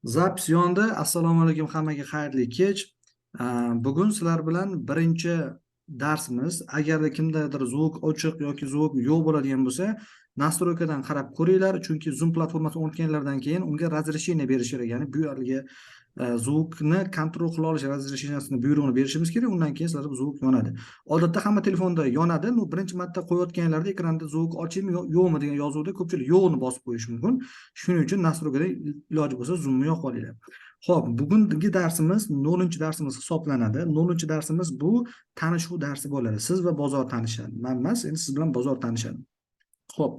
Запись yondi. Assalomu alaykum hammaga, xayrli kech. Bugun sizlar bilan birinchi darsimiz. Agarda kimdadir звук ochiq yoki звук yo'q bo'ladigan bo'lsa, настройка dan qarab ko'ringlar, chunki Zoom platformasini o'rnatganlardan keyin unga разрешение berish kerak, ya'ni bu yerga звук ni контроль qila olish разрешение sini, buyrug'ini berishimiz kerak, undan keyin sizlarda звук yonadi. Odatda hamma telefonda yonadi, но birinchi marta qo'yayotganlarda ekranda звук ochaymi yo'qmi degan yozuvda ko'pchilik yo'qni bosib qo'yishi mumkin. Shuning uchun настройка da iloji bo'lsa Zoomni yoqib olinglar. Xo'p, bugungi darsimiz 0-darsimiz hisoblanadi. 0-darsimiz bu tanishuv darsi bo'ladi. Siz va bozor tanishadi. Men emas, endi siz bilan bozor tanishadi. Xo'p,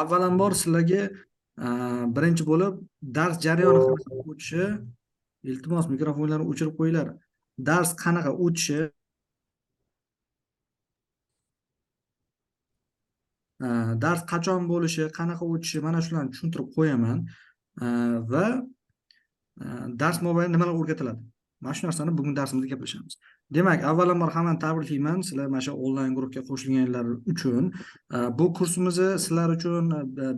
avvalambor sizlarga birinchi bo'lib dars jarayoni qanaqa o'tishi, iltimos mikrofonlarni o'chirib qo'yinglar. Dars qanaqa o'tishi, dars qachon bo'lishi, qanaqa o'tishi, mana shularni tushuntirib qo'yaman va dars mobaynida nimalar o'rgatiladi. Mana shu narsani bugun darsimizda gaplashamiz. Demak, avvalambor hammani tabriklayman, sizlar mana shu onlayn guruhga qo'shilganlar uchun. Bu kursimizni sizlar uchun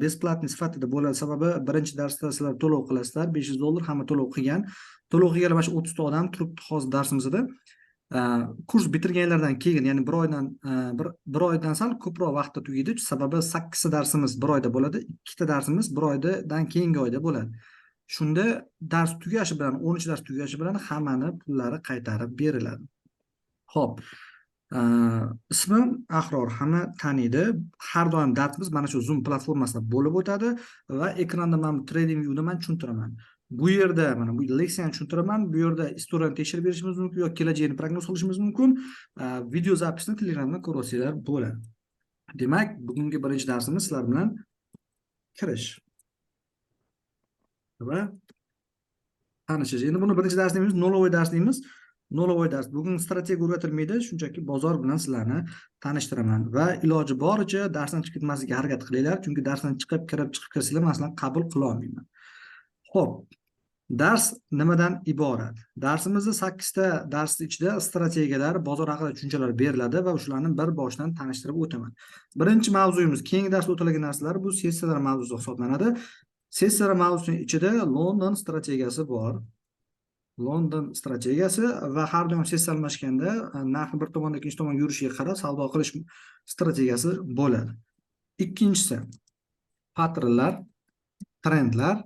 бесплатный sifatida bo'ladi. Sababi birinchi darsda sizlar to'lov qilasizlar, $500 hamma to'lov qilgan. To'lov qilganlar mana shu 30 ta odam turibdi hozir darsimizda. Kurs bitirganlardan keyin, ya'ni bir oydan sal ko'proq vaqtda tugaydi. Sababi 8 ta darsimiz bir oyda bo'ladi, 2 ta darsimiz bir oydan keyingi oyda bo'ladi. Shunda dars tugashi bilan, 10 dars tugashi bilan hammani pullari qaytarib beriladi. Xo'p, ismim Ahror, hamma taniydi. Har doim darsimiz mana shu Zoom platformasida bo'lib o'tadi va ekranda mana bu Trading View'da men tushuntiraman. Bu yerda mana bu leksiyani tushuntiraman, bu yerda istoriyani tekshirib berishimiz mumkin yoki kelajagini prognoz qilishimiz mumkin. Video zapisini Telegramdan ko'rib olsanglar bo'ladi. Demak, bugungi birinchi darsimiz sizlar bilan kirish va tanishish. Endi buni birinchi dars deymiz, nolovoy dars deymiz. Nolovoy dars. Bugun strategiya o'rgatilmaydi, shunchaki bozor bilan sizlarni tanishtiraman va iloji boricha darsdan chiqib ketmaslikka harakat qilinglar, chunki darsdan chiqib kirib chiqib kirsanglar masalan qabul qila olmayman. Xo'p, dars nimadan iborat? Darsimizda 8 ta dars ichida strategiyalar, bozor haqida tushunchalar beriladi va shularni bir boshdan tanishtirib o'taman. Birinchi mavzuyimiz, keyingi darsda o'tilgan narsalar bu sessiyalar mavzusi hisoblanadi. Sessiyalar mavzusining ichida London strategiyasi bor. London strategiyasi va har doim sessiya almashganda narxni bir tomondan ikkinchi tomonga yurishiga qarab savdo qilish strategiyasi bo'ladi. Ikkinchisi patternlar, trendlar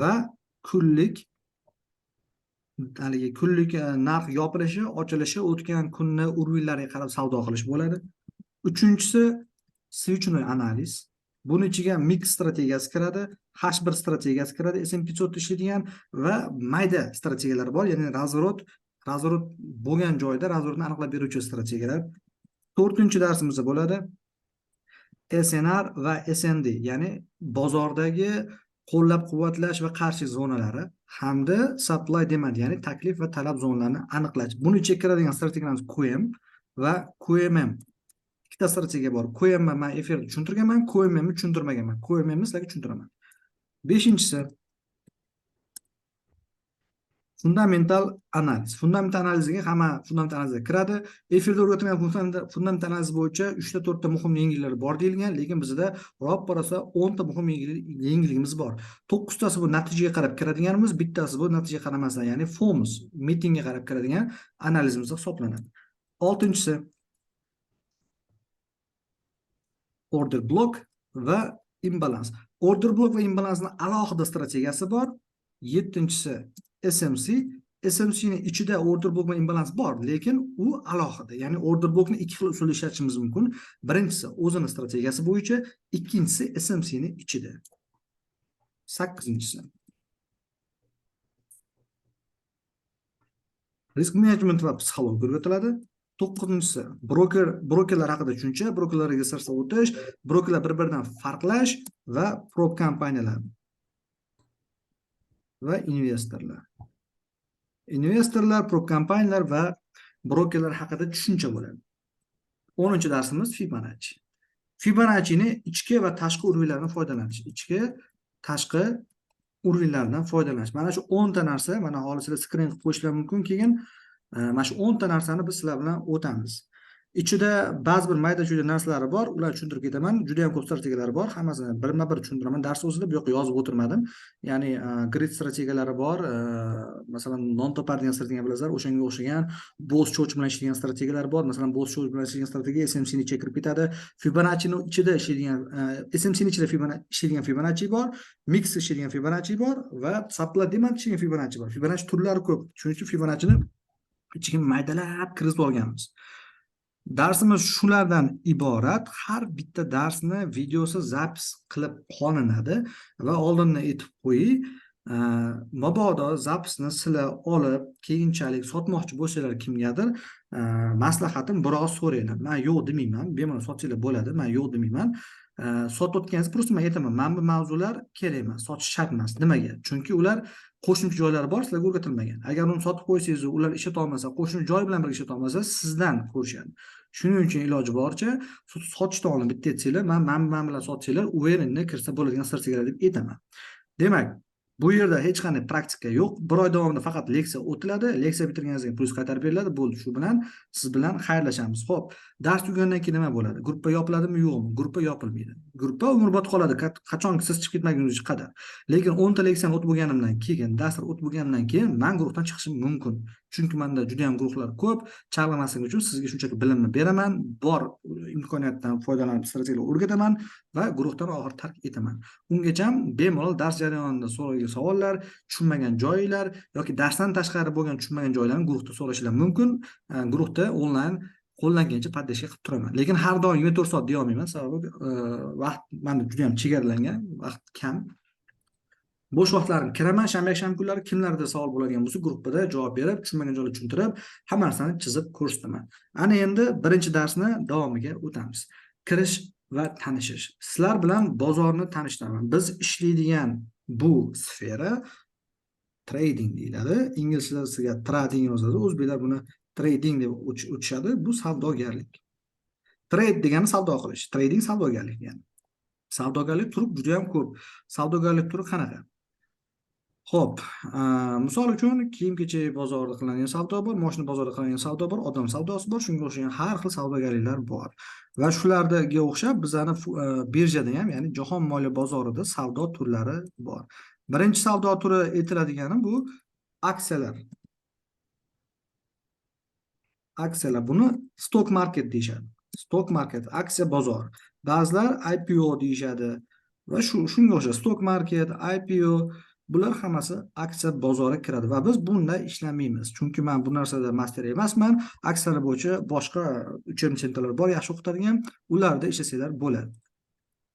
va kunlik, haligi kunlik narx yopilishi, ochilishi, o'tgan kunni уровеньlariga qarab savdo qilish bo'ladi. Uchinchisi свечной analiz. Buni ichiga mix strategiyasi kiradi, H1 strategiyasi kiradi, S&P 500 ishlaydigan va mayda strategiyalar bor, ya'ni razворот bo'lgan joyda razворотni aniqlab beruvchi strategiyalar. To'rtinchi darsimizda bo'ladi SNR va SND, ya'ni bozordagi qo'llab-quvvatlash va qarshi zonalari hamda supply demand, ya'ni taklif va talab zonalarini aniqlash. Buni ichiga kiradigan strategiyalarimiz QM va QMM. Ikkita strategiya bor. QM ni men efirda tushuntirganman, QMM ni tushuntirmaganman. QMM ni sizlarga tushuntiraman. Beshinchisi fundamental analiz. Fundamental analizga hamma fundamental analizga kiradi. Efirda o'rgatilgan fundamental analiz bo'yicha 3 ta 4 ta muhim yangiliklar bor deyilgan, lekin bizda roppa-rosa 10 ta muhim yangiligimiz bor. 9 tasi bu natijaga qarab kiradiganimiz, bittasi bu natijaga qaramasdan, ya'ni FOMS meetingga qarab kiradigan analizimiz hisoblanadi. Oltinchisi order block va imbalans. Order block va imbalansning alohida strategiyasi bor. Yettinchisi SMC. SMC ning ichida order block va imbalans bor, lekin u alohida. Ya'ni order blockni ikki xil usulda ishlatishimiz mumkin. Birinchisi o'zini strategiyasi bo'yicha, ikkinchisi SMC ning ichida. Sakkizinchisi risk management va psixologiya o'rgatiladi. To'qqizinchisi brokerlar haqida tushuncha, brokerlar registratsiya o'tish, brokerlar bir-biridan farqlash va prop kompaniyalar va investorlar. Investorlar, prop kompaniyalar va brokerlar haqida tushuncha bo'ladi. 10-darsimiz Fibonacci. Fibonacci'ni ichki va tashqi уровеньlardan foydalanish. Ichki, tashqi уровеньlardan foydalanish. Mana shu 10 ta narsa, mana hozir sizlar skrin qilib qo'yishlar mumkin, keyin mana shu 10 ta narsani biz sizlar bilan o'tamiz. Ichida ba'zi bir mayda-chuyda narsalari bor, ularni tushuntirib ketaman. Juda ham ko'p strategiyalari bor, hammasini birma-bir tushuntiraman. Dars o'zida bu yoqqa yozib o'tirmadim. Ya'ni grid strategiyalari bor, masalan, non topar degan strategiya bilasizlar, o'shanga o'xshagan BOS CHoCH bilan ishlaydigan strategiyalar bor. Masalan, BOS CHoCH bilan ishlaydigan strategiya SMC ni ichiga kirib ketadi. Fibonacci'ni ichida ishlaydigan, SMC ni ichida ishlaydigan Fibonacci bor, mix ishlaydigan Fibonacci bor va supply demand ishlaydigan Fibonacci bor. Fibonacci turlari ko'p. Shuning uchun Fibonacci'ni ichiga maydalab kirgizib olganmiz. Darsimiz shulardan iborat. Har bitta darsni videosi запись qilib qolinadi va oldindan aytib qo'yay, mabodo запись ni sizlar olib keyinchalik sotmoqchi bo'lsanglar kimgadir, maslahatim, biroz so'ranglar. Man yo'q demayman, bemalol sotsanglar bo'ladi, man yo'q demayman. Sotayotganingiz просто man aytaman, mana bu mavzular kerak emas, sotish shart emas. Nimaga? Chunki ular qo'shimcha joylari bor, sizlarga o'rgatilmagan. Agar uni sotib qo'ysangiz, ular ishlata olmasa, qo'shimcha joy bilan birga ishlata olmasa, sizdan ko'rishadi. Shuning uchun iloji boricha sotishdan oldin bitta aytsanglar, man mana bilan sotsanglar, уверенно kirsa bo'ladigan strategiyalar deb aytaman. Demak, bu yerda hech qanday praktika yo'q. Bir oy davomida faqat leksiya o'tiladi. Leksiya bitirganingizdan keyin pulingiz qaytarib beriladi. Bo'ldi, shu bilan siz bilan xayrlashamiz. Xo'p, dars tugagandan keyin nima bo'ladi? Gruppa yopiladimi, yo'qmi? Gruppa yopilmaydi. Gruppa umrbod qoladi, qachonki siz chiqib ketmaguningizga qadar. Lekin 10 ta leksiyani o'tib bo'lganimdan keyin, darslar o'tib bo'lganimdan keyin men guruhdan chiqishim mumkin. Chunki menda juda ham guruhlar ko'p. Chalg'imaslik uchun sizga shunchaki bilimni beraman, bor imkoniyatdan foydalanib strategiyalar o'rgataman va guruhdan oxiri tark etaman. Ungacha bemalol dars jarayonida so'ralgan savollar, tushunmagan joylar yoki darsdan tashqari bo'lgan tushunmagan joylarni guruhda so'rashinglar mumkin. Guruhda onlayn qo'llangancha поддержка qilib turaman. Lekin har doim 24 soat deya olmayman, sababi vaqt menda juda ham chegaralangan, vaqt kam. Bo'sh vaqtlarim kiraman, shanba yakshanba kunlari kimlarda savol bo'ladigan bo'lsa, gruppada javob berib, tushunmagan joylarni tushuntirib, hamma narsani chizib ko'rsataman. Ana endi birinchi darsni davomiga o'tamiz. Kirish va tanishish. Sizlar bilan bozorni tanishtiraman. Biz ishlaydigan bu sfera trading deyiladi. Inglizchasiga trading yoziladi, o'zbeklar buni trading deb o'tishadi. Bu savdogarlik. Trade degani savdo qilish, trading savdogarlik degani. Savdogarlik turi juda ham ko'p. Savdogarlik turi qanaqa? Xo'p, misol uchun kiyim-kechak bozorida qilinadigan savdo bor, mashina bozorida qilinadigan savdo bor, odam savdosi bor, shunga o'xshagan har xil savdogarliklar bor. Va shularga o'xshab bizani birjada ham, ya'ni jahon moliya bozorida savdo turlari bor. Birinchi savdo turi aytiladigani bu aksiyalar. Aksiyalar, buni stock market deyishadi. Stock market, aksiya bozori. Ba'zilar IPO deyishadi va shunga o'xshash stock market, IPO, bular hammasi aksiya bozoriga kiradi va biz bunda ishlamaymiz. Chunki men bu narsada master emasman. Aksiyalar bo'yicha boshqa учебный центр lar bor, yaxshi o'qitadigan, ularda ishlasanglar bo'ladi.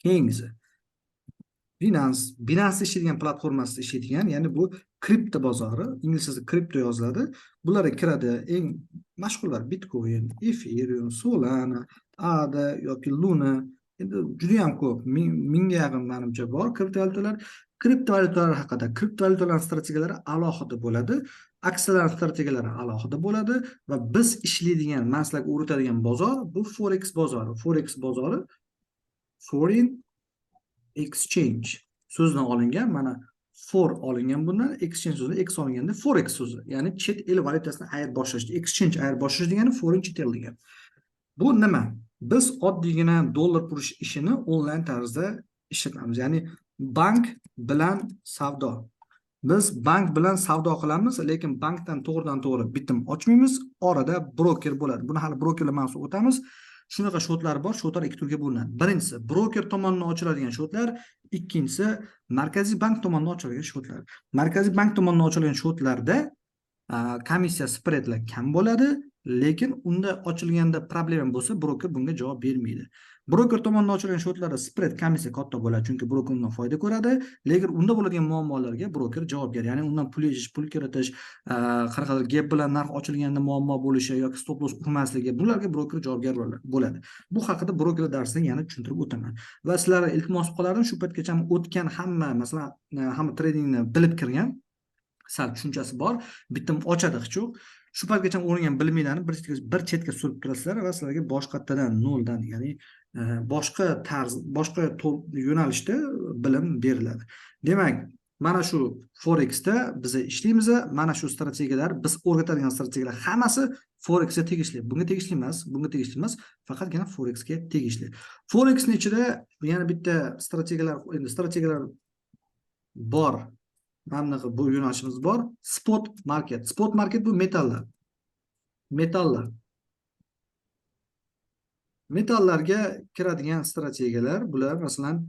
Keyingisi Binance, Binance ishlaydigan platformasida ishlaydigan, ya'ni bu kripto bozori, inglizchasi kripto yoziladi. Bularga kiradi eng mashhurlar Bitcoin, Ethereum, Solana, ADA yoki Luna. Endi juda ham ko'p, mingga yaqin menimcha bor kriptovalyutalar. Kriptovalyutalar haqida, kriptovalyutalar strategiyalari alohida bo'ladi, aksiyalar strategiyalari alohida bo'ladi va biz ishlaydigan, man sizlarga o'rgatadigan bozor bu Forex bozori. Forex bozori foreign exchange so'zidan olingan, mana for olingan bundan, exchange so'zi x olinganda forex so'zi, ya'ni chet el valyutasini ayirboshlash, exchange ayirboshlash degani, foreign chet el degani. Bu nima? Biz oddiygina dollar pul ishini onlayn tarzda ishlatamiz, ya'ni bank bilan savdo. Biz bank bilan savdo qilamiz, lekin bankdan to'g'ridan to'g'ri bitim ochmaymiz, orada broker bo'ladi. Buni hali brokerlar mavzusiga o'tamiz. Shunaqa счёт lar bor, счёт lar ikki turga bo'linadi. Birinchisi broker tomonidan ochiladigan счёт lar, ikkinchisi markaziy bank tomonidan ochiladigan счёт lar. Markaziy bank tomonidan ochilgan счёт larda komissiya, spreadlar kam bo'ladi, lekin unda ochilganda problema bo'lsa, broker bunga javob bermaydi. Broker tomonidan ochilgan счёт larda spread, komissiya katta bo'ladi, chunki broker undan foyda ko'radi, lekin unda bo'ladigan muammolarga broker javobgar, ya'ni undan pul yechish, pul kiritish, qanaqadir gap bilan narx ochilganda muammo bo'lishi yoki stop loss urmasligi, bularga broker javobgar bo'ladi. Bu haqida brokerlar darsida yana tushuntirib o'taman. Va sizlarga iltimos qilib qolardim, shu paytgacha o'tgan hamma, masalan, hamma tradingni bilib kirgan, sal tushunchasi bor, bitim ochadi hech yo'q. Shu paytgacha o'rgangan biliminglarni bir chetga surib turasizlar va sizlarga boshqatdan, noldan, ya'ni boshqa tarz, boshqa yo'nalishda bilim beriladi. Demak, Mana shu Forexda biz ishlaymiz, mana shu strategiyalar, biz o'rgatadigan strategiyalar hammasi Forexga tegishli. Bunga tegishli emas, bunga tegishli emas, faqatgina Forexga tegishli. Forexning ichida yana bitta strategiyalar, endi strategiyalar bor. Mana bunaqa bu yo'nalishimiz bor. Spot market. Spot market bu metallar. Metallar. Metallarga kiradigan strategiyalar bular, masalan,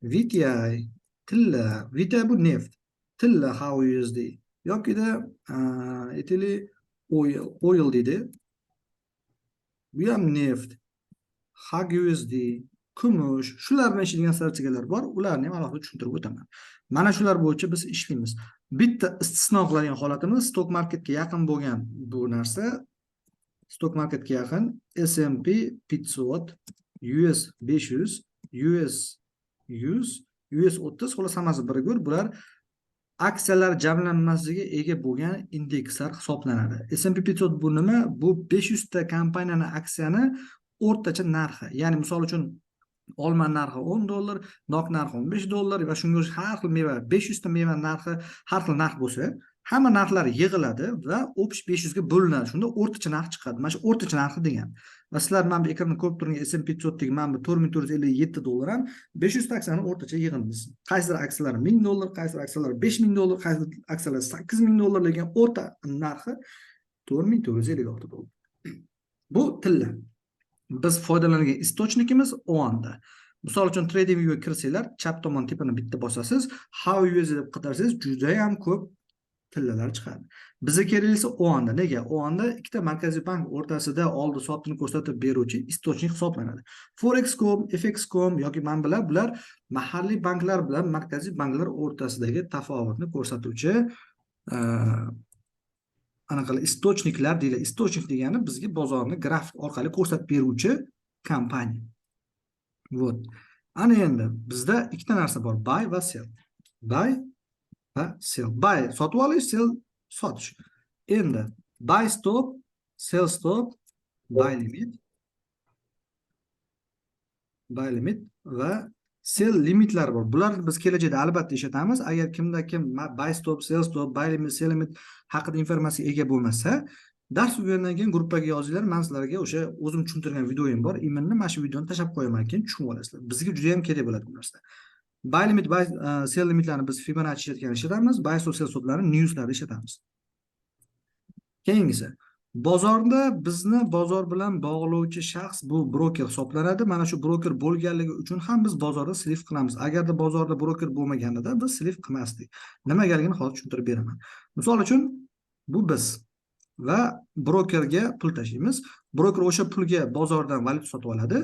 VTI, tilla, VTI bu neft, tilla HUSD yokida aytaylik oil, oil deydi. Bu ham neft, HUSD, kumush, shular bilan ishlaydigan strategiyalar bor. Ularni ham alohida tushuntirib o'taman. Mana shular bo'yicha biz ishlaymiz. Bitta istisno qiladigan holatimiz stock marketga yaqin bo'lgan bu narsa, stock marketga yaqin S&P 500, US 500, US 100, US 30, xullas hammasi bir. Bular aksiyalar jamlanmasiga ega bo'lgan indekslar hisoblanadi. S&P 500 bu nima? Bu 500 ta kompaniyani aksiyani o'rtacha narxi. Ya'ni misol uchun olma narxi 10 dollar, nok narxi 15 dollar va shunga o'xshash har xil meva, 500 ta meva narxi har xil narx bo'lsa, hamma narxlar yig'iladi va общий 500 ga bo'linadi. Shunda o'rtacha narx chiqadi. Mana shu o'rtacha narxi degan. Va sizlar mana bu ekranda ko'rib turgan S&P 500 dagi mana bu 4457 dollar ham 500 ta aksiyani o'rtacha yig'indisi. Qaysidir aksiyalar 1000 dollar, qaysidir aksiyalar 5000 dollar, qaysidir aksiyalar 8000 dollar, lekin o'rta narxi 4456 dollar. Bu tilla. Biz foydalangan источник imiz OANDA. Misol uchun TradingViewga kirsanglar, chap tomon tepani bitta bosasiz, HUSD deb qidirsangiz, juda ham ko'p tillalar chiqadi. Bizga keraklisi OANDA. Nega? OANDA ikkita markaziy bank o'rtasida oldi-sotdini ko'rsatib beruvchi источник hisoblanadi. Forex.com, FX.com yoki mana bular, bular mahalliy banklar bilan markaziy banklar o'rtasidagi tafovutni ko'rsatuvchi anaqa источник lar deyiladi. Источник degani bizga bozorni grafik orqali ko'rsatib beruvchi kompaniya. Вот. Ana endi bizda ikkita narsa bor, buy va sell. Buy va sell. Buy sotib olish, sell sotish. Endi buy stop, sell stop, buy limit, buy limit va sell limitlar bor. Bularni biz kelajakda albatta ishlatamiz. Agar kimda kim buy stop, sell stop, buy limit, sell limit haqida informatsiyaga ega bo'lmasa, dars tugagandan keyin gruppaga yozinglar, men sizlarga o'sha o'zim tushuntirgan videoyim bor. Именно mana shu videoni tashlab qo'yaman, keyin tushunib olasizlar. Bizga juda ham kerak bo'ladi bu narsa. Buy limit, buy, sell limitlarni biz Fibonacci ishlatgan ishlatamiz, buy stop, sell stoplarni newslarda ishlatamiz. Keyingisi, bozorda bizni bozor bilan bog'lovchi shaxs bu broker hisoblanadi. Mana shu broker bo'lganligi uchun ham biz bozorda слив qilamiz. Agarda bozorda broker bo'lmaganida biz слив qilmasdik. Nimagaligini hozir tushuntirib beraman. Misol uchun bu biz va brokerga pul tashlaymiz. Broker o'sha pulga bozordan valyuta sotib oladi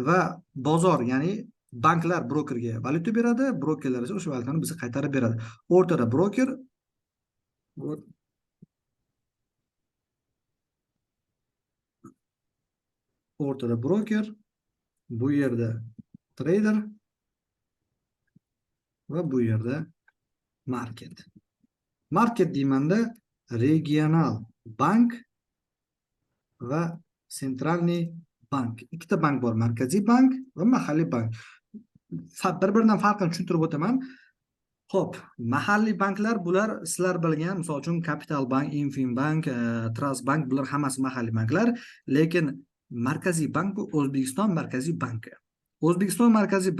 va bozor, ya'ni banklar brokerga valyuta beradi, brokerlar esa o'sha valyutani bizga qaytarib beradi. O'rtada broker, o'rtada broker, bu yerda trader va bu yerda market. Market deymanda regional bank va sentralniy bank. Ikkita bank bor, markaziy bank va mahalliy bank. Bir-biridan farqini tushuntirib o'taman. Xo'p, mahalliy banklar bular sizlar bilgan, misol uchun Capital Bank, Infin Bank, Trust Bank, bular hammasi mahalliy banklar, lekin markaziy bank bu O'zbekiston Markaziy banki. O'zbekiston Markaziy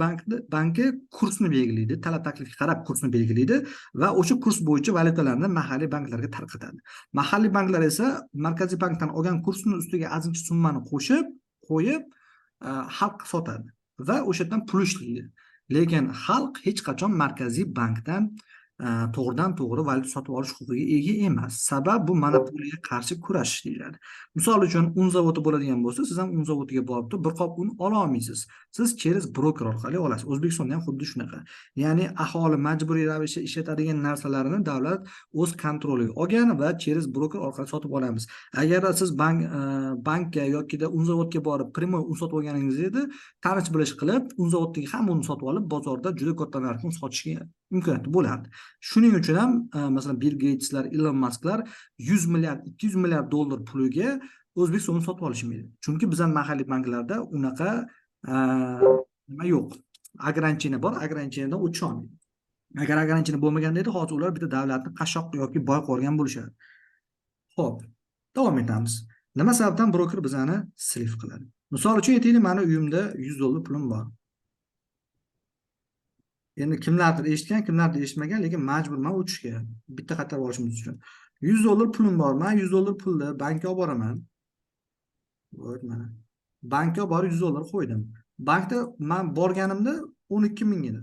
banki kursni belgilaydi, talab taklifga qarab kursni belgilaydi va o'sha kurs bo'yicha valyutalarni mahalliy banklarga tarqatadi. Mahalliy banklar esa markaziy bankdan olgan kursning ustiga azimcha summani qo'shib, qo'yib, xalqqa sotadi va o'sha yerdan pul ishlaydi. Lekin xalq hech qachon markaziy bankdan to'g'ridan to'g'ri valyuta sotib olish huquqiga ega emas. Sabab bu monopoliyaga qarshi kurashish deyiladi. Misol uchun un zavodi bo'ladigan bo'lsa, siz ham un zavodiga borib turib bir qop un ola olmaysiz. Siz через broker orqali olasiz. O'zbekistonda ham xuddi shunaqa. Ya'ni aholi majburiy ravishda ishlatadigan narsalarini davlat o'z kontroliga olgan va через broker orqali sotib olamiz. Agarda siz bankka yoki un zavodga borib prямой un sotib olganingiz edi, tanish bilish qilib un zavoddagi hamma unni sotib olib bozorda juda katta narxda un sotishga imkoniyati bo'lardi. Shuning uchun ham, masalan, Bill Gateslar, Elon Musklar 100 milliard, 200 milliard dollar puliga O'zbekistonni sotib olishmaydi. Chunki bizning mahalliy banklarda unaqa nima yo'q. Ограничение bor, ограничение dan o'tisha olmaydi. Agar ограничение bo'lmaganda edi, hozir ular bitta davlatni qashshoq yoki boy qilgan bo'lishadi. Xo'p, davom etamiz. Nima sababdan broker bizani слив qiladi? Misol uchun aytaylik, mani uyimda $100 pulim bor. Endi kimlardir eshitgan, kimlardir eshitmagan, lekin majburman o'tishga, bitta qaytarib olishimiz uchun. $100 pulim bor. Men $100 pulni bankka olib boraman. Вот mana. Bankka olib borib $100 qo'ydim. Bankda men borganimda 12 ming edi.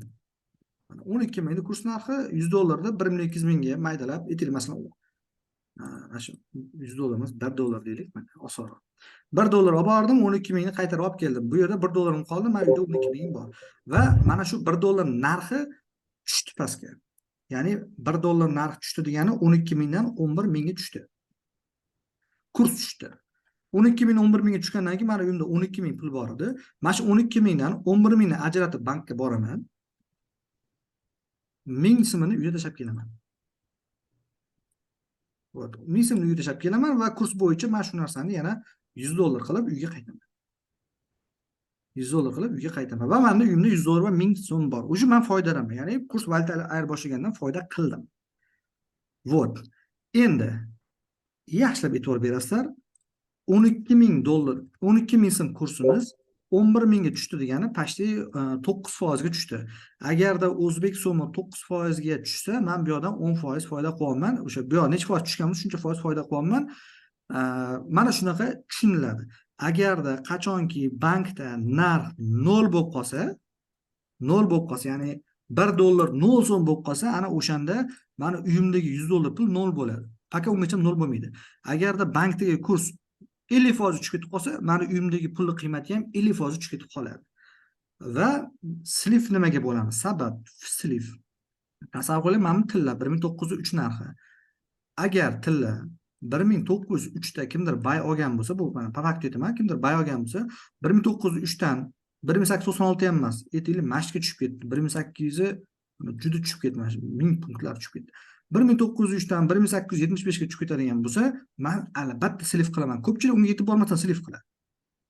Mana 12 ming kurs narxi $100 da 1 200 mingga maydalab, aytaylik, masalan, mana shu $100 emas, $1 deylik, mana osonroq. $1 olib bordim, 12 mingni qaytarib olib keldim. Bu yerda $1 qoldi, mana uyda 12 mingim bor. Va mana shu $1 narxi tushdi pastga. Ya'ni $1 narxi tushdi degani 12 mingdan 11 mingga tushdi. Kurs tushdi. 12 ming 11 mingga tushgandan keyin mana uyimda 12 ming pul bor edi. Mana shu 12 mingdan 11 mingni ajratib bankka boraman. 1000 so'mini uyga tashlab kelaman. Вот, 1000 so'mni uyga tashlab kelaman va kurs bo'yicha mana shu narsani yana $100 qilib uyga qaytaman. $100 qilib uyga qaytaman va menda uyimda $100 va 1000 so'm bor. Уже men foydalanaman. Ya'ni kurs valyuta ayirboshlagandan foyda qildim. Вот. Endi yaxshilab e'tibor berasizlar. 12 ming dollar, 12 ming so'm kursimiz 11 mingga tushdi degani почти 9% ga tushdi. Agarda o'zbek so'mi 9% ga tushsa, men bu yoqdan 10% foyda qilyapman. O'sha bu yoq necha foiz tushgan bo'lsa, shuncha foiz foyda qilyapman. Mana shunaqa tushuniladi. Agarda qachonki bankda narx 0 bo'lib qolsa, 0 bo'lib qolsa, ya'ni $1 0 so'm bo'lib qolsa, ana o'shanda meni uyimdagi $100 pul 0 bo'ladi. Faqat ungacha 0 bo'lmaydi. Agarda bankdagi kurs 50% tushib ketib qolsa, meni uyimdagi pulni qiymati ham 50% tushib ketib qoladi. Va слив nimaga bo'lamiz? Sabab слив. Tasavvur qiling, mana bu tilla 1903 narxi. Agar tilla 1903 da kimdir buy olgan bo'lsa, bu mana по факту aytaman, kimdir buy olgan bo'lsa, 1903 dan 1896 ham emas, aytaylik, mashqga tushib ketdi. 1800 juda tushib ketdi, mana shu 1000 punktlar tushib ketdi. 1903 dan 1875 ga tushib ketadigan bo'lsa, men albatta слив qilaman. Ko'pchilik unga yetib bormasdan слив qiladi.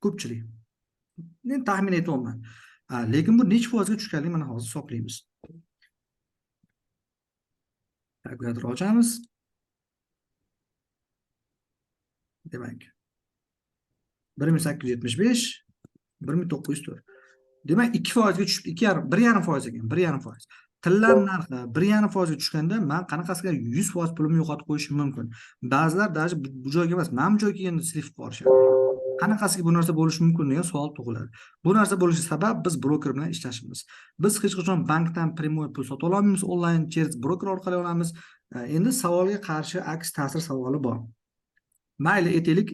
Ko'pchilik. Men taxmin aytyapman. Lekin bu necha foizga tushganligini mana hozir hisoblaymiz. Kalkulyator ochamiz. Demak, 1875, 1904. Demak, 2% ga tushibdi, ikki yarim, bir yarim foiz ekan, bir yarim foiz. Tillar narxi bir yarim foizga tushganda men qanaqasiga 100% pulimni yo'qotib qo'yishim mumkin. Ba'zilar даже bu joyga emas, mana bu joyga kelganda слив qilib yuborishadi. Qanaqasiga bu narsa bo'lishi mumkin degan savol tug'iladi. Bu narsa bo'lishi sabab biz broker bilan ishlashimiz. Biz hech qachon bankdan prямой pul sota olmaymiz, onlayn через broker orqali olamiz. Endi savolga qarshi aks ta'sir savoli bor. Mayli aytaylik,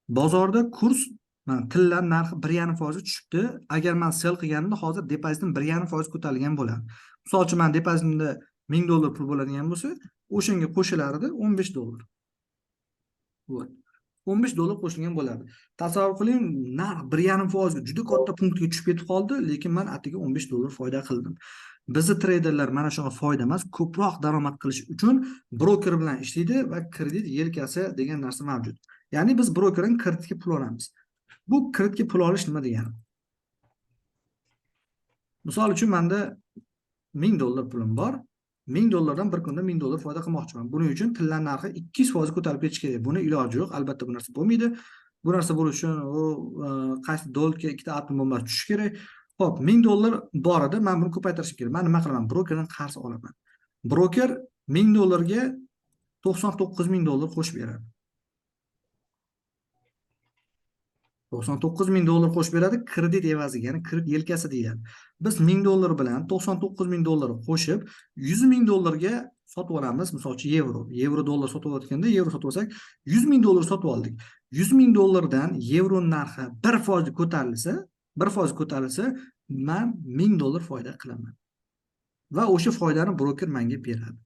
bozorda kurs mana tillar narxi bir yarim foizga tushibdi. Agar men sell qilganimda hozir depozitim bir yarim foiz ko'tarilgan bo'ladi. Misol uchun men depozitimda $1000 pul bo'ladigan bo'lsa, o'shanga qo'shilardi $15. Вот. $15 qo'shilgan bo'lardi. Tasavvur qiling, narx bir yarim foizga juda katta punktga tushib ketib qoldi, lekin men atiga $15 foyda qildim. Bizni treyderlar mana shunga foyda emas, ko'proq daromad qilish uchun broker bilan ishlaydi va kredit yelkasi degan narsa mavjud. Ya'ni biz brokerdan kreditga pul olamiz. Bu kreditga pul olish nima degani? Misol uchun menda $1000 pulim bor. $1000 bir kunda $1000 foyda qilmoqchiman. Buning uchun tilla narxi 200% ko'tarilib ketishi kerak. Buni iloji yo'q. Albatta bu narsa bo'lmaydi. Bu narsa bo'lishi uchun u qaysi dollarga ikkita atom bombasi tushishi kerak. Xo'p, $1000 bor edi, men buni ko'paytirishim kerak. Men nima qilaman? Brokerdan qarz olaman. Broker $1000 $99 000 qo'shib beradi. $99 000 qo'shib beradi kredit evaziga, ya'ni kredit yelkasi deyiladi. Biz $1000 bilan $99 000 qo'shib $100 000 sotib olamiz. Misol uchun yevro, yevro dollar sotib olayotganda yevro sotib olsak $100 000 sotib oldik. $100 000 yevro narxi bir foiz ko'tarilsa, bir foiz ko'tarilsa, men $1000 foyda qilaman. Va o'sha foydani broker menga beradi.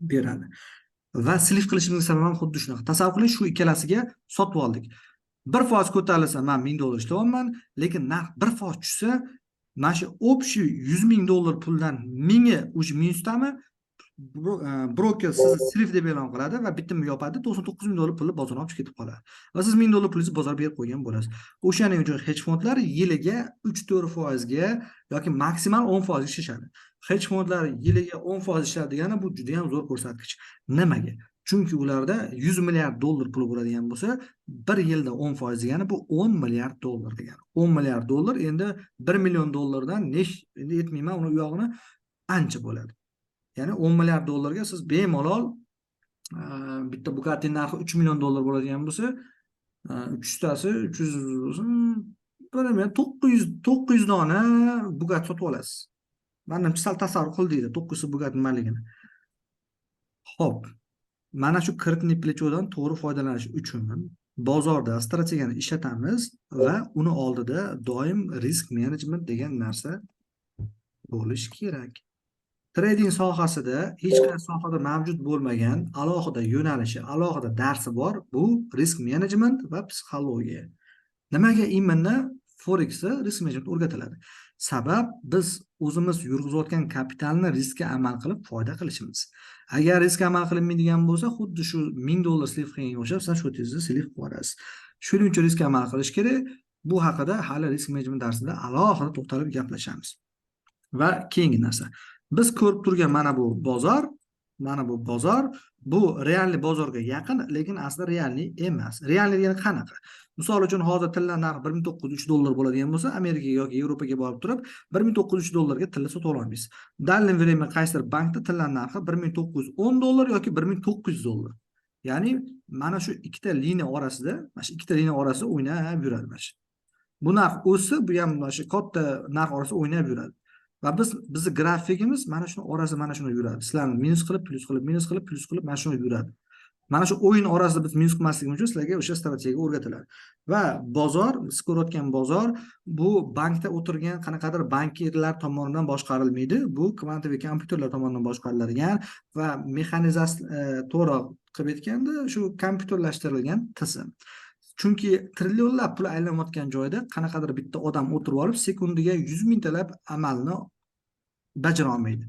Beradi. Va слив qilishimizning sababi ham xuddi shunaqa. Tasavvur qiling, shu ikkalasiga sotib oldik. Bir foiz ko'tarilsa men $1000 ishlayapman, lekin narx bir foiz tushsa, mana shu общий $100 000 puldan mingi o'sha minusdami? Broker sizni слив deb e'lon qiladi va bitimni yopadi, 99 ming dollar pulni bozordan olib chiqib ketib qoladi va siz 1000 dollar pulingizni bozorga berib qo'ygan bo'lasiz. O'shaning uchun hedge fondlar yiliga 3-4 foizga yoki maksimal 10 foizga ishlashadi. Hedge fondlar yiliga 10% ishladi degani, bu juda yam zo'r ko'rsatkich. Nimaga? Chunki ularda 100 milliard dollar puli bo'ladigan bo'lsa, bir yilda 10% degani bu 10 milliard dollar degani. 10 milliard dollar endi 1 million dollardan endi aytmayman uni u yog'ini, ancha bo'ladi. Ya'ni 10 milliard dollarga siz bemalol bitta Bugatti narxi 3 million dollar bo'ladigan bo'lsa, uchtasi 300 bo'lsin, bilmayman, 900 dona Bugatti sotib olasiz. Manimcha, sal tasavvur qildinglar 900 Bugatti nimaligini. Xo'p, mana shu кредитный плечо dan to'g'ri foydalanish uchun bozorda strategiyani ishlatamiz va uni oldida doim risk management degan narsa bo'lishi kerak. Trading sohasida hech qaysi sohada mavjud bo'lmagan alohida yo'nalishi, alohida darsi bor. Bu risk management va psixologiya. Nimaga именно Forexda risk management o'rgatiladi? Sabab, biz o'zimiz yurg'izayotgan kapitalni riskka amal qilib foyda qilishimiz. Agar riskka amal qilinmaydigan bo'lsa, xuddi shu 1000 dollar слив qilganga o'xshab, siz shu tezda слив qilib yuborasiz. Shuning uchun riskka amal qilish kerak. Bu haqida hali risk management darsida alohida to'xtalib gaplashamiz. Va keyingi narsa. Biz ko'rib turgan mana bu bozor, mana bu bozor, bu реальный bozorga yaqin, lekin aslida реальный emas. Реальный degani qanaqa? Misol uchun, hozir tilla narxi 1903 dollar bo'ladigan bo'lsa, Amerikaga yoki Yevropaga borib turib, 1903 dollarga tilla sotib ololmaysiz. Данный время qaysidir bankda tilla narxi 1910 dollar yoki 1900 dollar. Ya'ni mana shu ikkita liniya orasida, mana shu ikkita liniya orasida o'ynab yuradi mana shu. Bu narx o'ssa, bu ham mana shu katta narx orasida o'ynab yuradi. Va bizni grafikimiz mana shuni orasida mana shuni yuradi. Sizlarni minus qilib, plyus qilib, minus qilib, plyus qilib mana shuni yuradi. Mana shu o'yin orasida biz minus qilmasligimiz uchun sizlarga o'sha strategiya o'rgatiladi. Va bozor, siz ko'rayotgan bozor, bu bankda o'tirgan qanaqadir bankirlar tomonidan boshqarilmaydi. Bu квантовый kompyuterlar tomonidan boshqariladigan va mexanizatsiya, to'g'riroq qilib aytganda, shu kompyuterlashtirilgan tizim. Chunki trillionlab pul aylanayotgan joyda qanaqadir bitta odam o'tirib olib sekundiga 100 mingtalab amalni bajara olmaydi.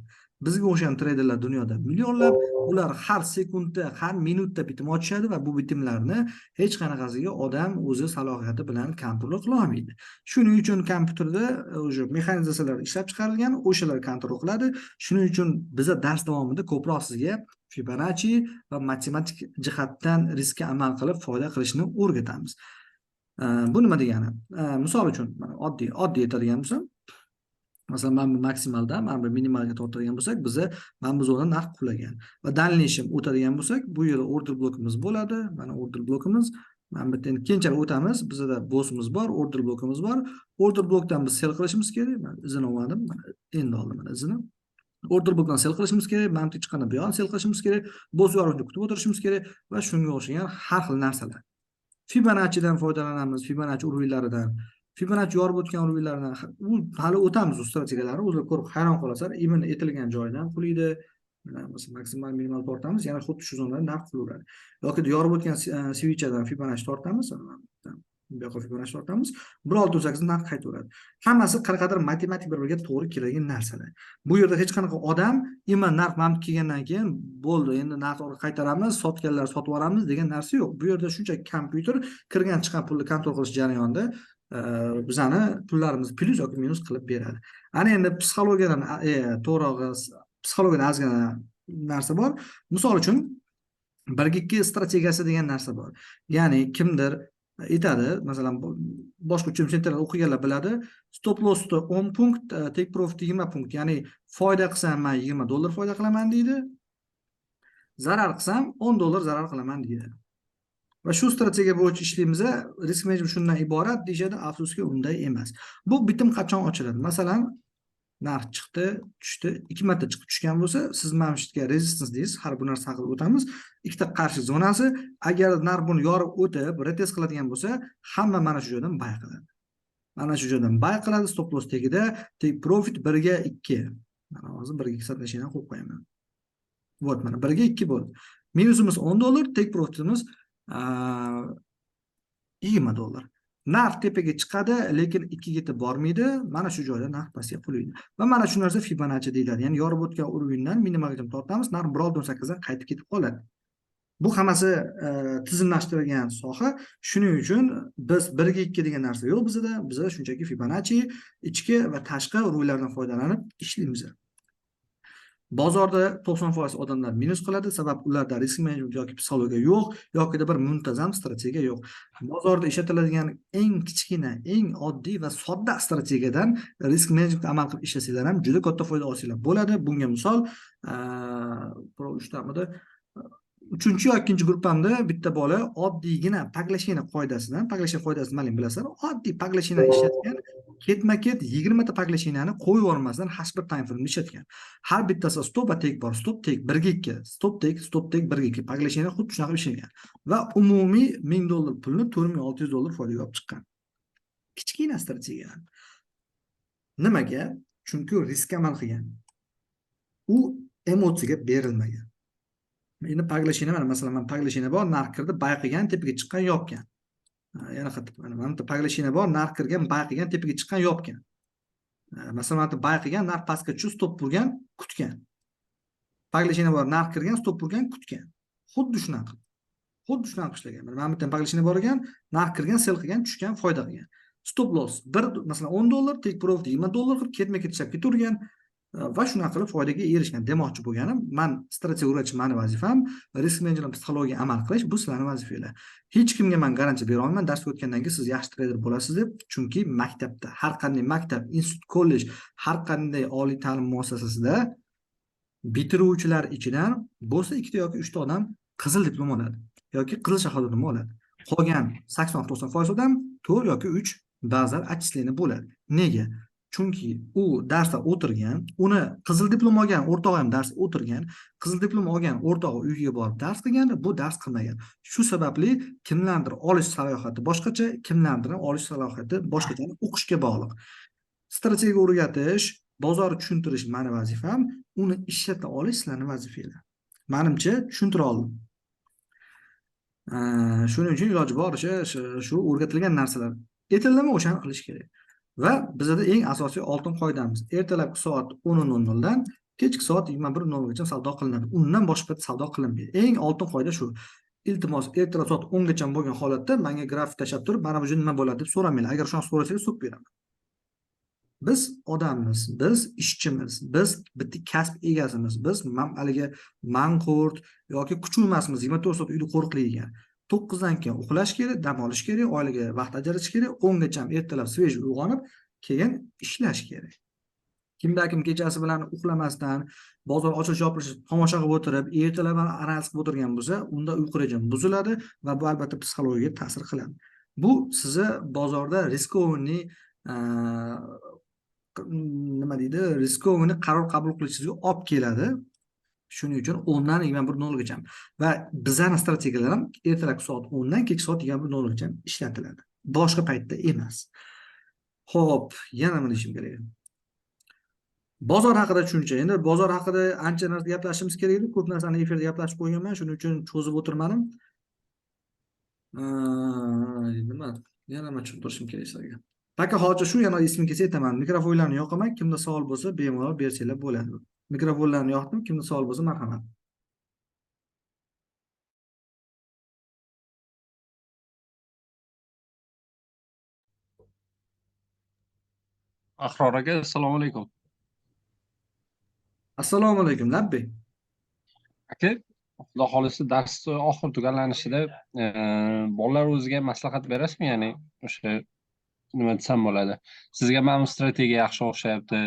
Bizga o'xshagan treyderlar dunyoda millionlab, ular har sekundda, har minutda bitim ochishadi va bu bitimlarni hech qanaqasiga odam o'zi salohiyati bilan kontrol qila olmaydi. Shuning uchun kompyuterda o'sha mexanizatsiyalar ishlab chiqarilgan, o'shalar kontrol qiladi. Shuning uchun biza dars davomida ko'proq sizga Fibonacci va matematik jihatdan riskka amal qilib foyda qilishni o'rgatamiz. Bu nima degani? Misol uchun, mana oddiy oddiy aytadigan bo'lsam, masalan, mana bu maksimalda, mana bu minimalga tortadigan bo'lsak, biza mana bu zonada narx qulagan va дальнейшем o'tadigan bo'lsak, bu yerda order blokimiz bo'ladi. Mana order blokimiz, mana bu yerda endi keyinchalik o'tamiz. Bizada BOSimiz bor, order blokimiz bor. Order blokdan biz sell qilishimiz kerak. Man izini olmadim, mana endi oldim, mana izini. Order blokdan sell qilishimiz kerak, mana bu chiqqanda bu yoqni sell qilishimiz kerak, BOS yorug'ini kutib o'tirishimiz kerak va shunga o'xshagan har xil narsalar. Fibonaccidan foydalanamiz, Fibonacci уровень laridan. Fibonacci yorib o'tgan уровень laridan u hali o'tamiz, u strategiyalarni o'zlar ko'rib hayron qolasizlar. Именно aytilgan joyidan qulaydi. Mana, masalan, maksimal, minimal tortamiz, yana xuddi shu zonadan narx qulaveradi. Yoki yorib o'tgan свеча dan Fibonacci tortamiz, bu yoqqa Fibonacci tortamiz, 1.608 narx qaytaveradi. Hammasi qanaqadir matematik bir-biriga to'g'ri keladigan narsalar. Bu yerda hech qanaqa odam именно narx mana bu kelgandan keyin bo'ldi, endi narxni orqaga qaytaramiz, sotganlar sotib yuboramiz degan narsa yo'q. Bu yerda shunchaki kompyuter kirgan chiqqan pulni kontrol qilish jarayonida bizani pullarimizni plyus yoki minus qilib beradi. Ana endi psixologiyadan, to'g'rirog'i, psixologiyadan ozgina narsa bor. Misol uchun, 1:2 strategiyasi degan narsa bor. Ya'ni kimdir aytadi, masalan, boshqa uchun chet o'qiganlar biladi, stop lossda 10 punkt, take profit 20 punkt, ya'ni foyda qilsam man 20 dollar foyda qilaman deydi. Zarar qilsam 10 dollar zarar qilaman deydi. Va shu strategiya bo'yicha ishlaymiz, risk management shundan iborat deyishadi, afsuski, unday emas. Bu bitim qachon ochiladi? Masalan, narx chiqdi, tushdi, ikki marta chiqib tushgan bo'lsa, siz mana shu yerga resistance deysiz, har bu narsa haqida o'tamiz. Ikkita qarshi zonasi, agar narx buni yorib o'tib, retest qiladigan bo'lsa, hamma mana shu joydan buy qiladi. Mana shu joydan buy qiladi, stop loss tagida, take profit 1:2. Mana hozir 1:2 соотношение qo'yib qo'yaman. Вот, mana 1:2 bo'ldi. Minusimiz 10 dollar, take profitimiz 20 dollar. Narx tepaga chiqadi, lekin 2 yetib bormaydi. Mana shu joyda narx pastga qulaydi. Va mana shu narsa Fibonacci deyiladi. Ya'ni yorib o'tgan уровеньdan minimalgacha tortamiz, narx 1.618 dan qaytib ketib qoladi. Bu hammasi tizimlashtirilgan soha. Shuning uchun biz 1ga 2 degan narsa yo'q bizda. Bizda shunchaki Fibonacci ichki va tashqi уровеньlardan foydalanib ishlaymiz. Bozorda 90% odamlar minus qiladi, sabab ularda risk menejment yoki psixologiya yo'q, yokida bir muntazam strategiya yo'q. Bozorda ishlatiladigan eng kichkina, eng oddiy va sodda strategiyadan risk menejmentga amal qilib ishlasanglar ham juda katta foyda olsanglar bo'ladi. Bunga misol, pro 3tamidi? 3-chi yoki 2-chi gruppamda bitta bola oddiygina поглощение qoidasidan, поглощение qoidasini maling bilasizlar, oddiy поглощение ishlatgan, ketma-ket 20 ta поглощениeni qo'yib yubormasdan H1 time frame ishlatgan. Har bittasi stop va take bor, stop take 1ga 2, stop take, stop take 1ga 2, поглощение xuddi shunaqa ishlangan va umumiy $1000 pulni $4600 foydaga olib chiqqan. Kichkina strategiya. Nimaga? Chunki riskka amal qilgan. U emotsiyaga berilmagan. Endi поглощение mana masalan, mana поглощение bor, narx kirdi, buy qilgan, tepaga chiqqan, yopgan. Yana qaytib, mana bitta поглощение bor, narx kirgan, buy qilgan, tepaga chiqqan, yopgan. Masalan, mana buy qilgan, narx pastga tushib, stop urgan, kutgan. Поглощение bor, narx kirgan, stop urgan, kutgan. Xuddi shunaqa. Xuddi shunaqa ishlagan. Mana bu yerda поглощение bor ekan, narx kirgan, sell qilgan, tushgan, foyda qilgan. Stop loss bir, masalan, $10, take profit $20 qilib ketma-ket ishlab ketavergan va shunaqa qilib foydaga erishgan. Demoqchi bo'lganim, man strategiya o'rgatish mani vazifam, risk menejment psixologiyaga amal qilish bu sizlarning vazifanglar. Hech kimga men garantiya bera olmayman, dars o'tgandan keyin siz yaxshi treyder bo'lasiz deb, chunki maktabda, har qanday maktab, institut, kollej, har qanday oliy ta'lim muassasasida bitiruvchilar ichidan bo'lsa 2 ta yoki 3 ta odam qizil diplom oladi yoki qizil shahodatnoma oladi. Qolgan 80-90% odam 4 yoki 3 ba'zan отчисление bo'ladi. Nega? Chunki u darsda o'tirgan, uni qizil diplom olgan o'rtog'i ham darsda o'tirgan, qizil diplom olgan o'rtog'i uyga borib dars qilgan, bu dars qilmagan. Shu sababli kimlardir olish salohiyati boshqacha, kimlardir olish salohiyati boshqacha, o'qishga bog'liq. Strategiya o'rgatish, bozorni tushuntirish mani vazifam, uni ishlata olish sizlarning vazifanglar. Menimcha tushuntira oldim. Shuning uchun iloji boricha shu o'rgatilgan narsalar aytildimi, o'shani qilish kerak. Va bizda eng asosiy oltin qoidamiz: ertalabki soat 10:00 dan kechki soat 21:00 gacha savdo qilinadi. Undan boshqa payt savdo qilinmaydi. Eng oltin qoida shu. Iltimos, ertalab soat 10 gacha bo'lgan holatda menga grafik tashlab turib, mana bu joyda nima bo'ladi deb so'ramanglar. Agar shuni so'rasangiz so'kib beraman. Biz odammiz, biz ishchimiz, biz bitta kasb egasimiz, biz haligi manqurt yoki kuchuk emasmiz, 24 soat uyda qo'riqlaydigan. 9 dan keyin uxlash kerak, dam olish kerak, oilaga vaqt ajratish kerak, 10 gacha ertalab svejiy uyg'onib, keyin ishlash kerak. Kimda kim kechasi bilan uxlamasdan bozor ochilish yopilishi tomosha qilib o'tirib, ertalab analiz qilib o'tirgan bo'lsa, unda uyqu rejim buziladi va bu albatta psixologiyaga ta'sir qiladi. Bu sizni bozorda riskovniy, nima deydi, riskovniy qaror qabul qilishingizga olib keladi. Shuning uchun 10 dan 21:00 gacha va bizning strategiyalar ham ertalabki soat 10 dan kechki soat 21:00 gacha ishlatiladi. Boshqa paytda emas. Xo'p, yana nima deyishim kerak? Bozor haqida tushuncha. Endi bozor haqida ancha narsa gaplashishimiz kerak edi. Ko'p narsani efirda gaplashib qo'yganman, shuning uchun cho'zib o'tirmadim. Nima? Yana nima tushuntirishim kerak sizlarga? Taka hozir shu yana ismim kelsa aytaman. Mikrofonlarni yoqaman, kimda savol bo'lsa bemalol bersanglar bo'ladi. Mikrofonlarni yoqdim, kimda savol bo'lsa marhamat. Ahror aka, assalomu alaykum. Assalomu alaykum, labbay. Aka, Xudo xolisa dars oxir tugallanishida bolalar o'ziga maslahat berasizmi? Ya'ni o'sha nima desam bo'ladi? Sizga mana bu strategiya yaxshi o'xshayapti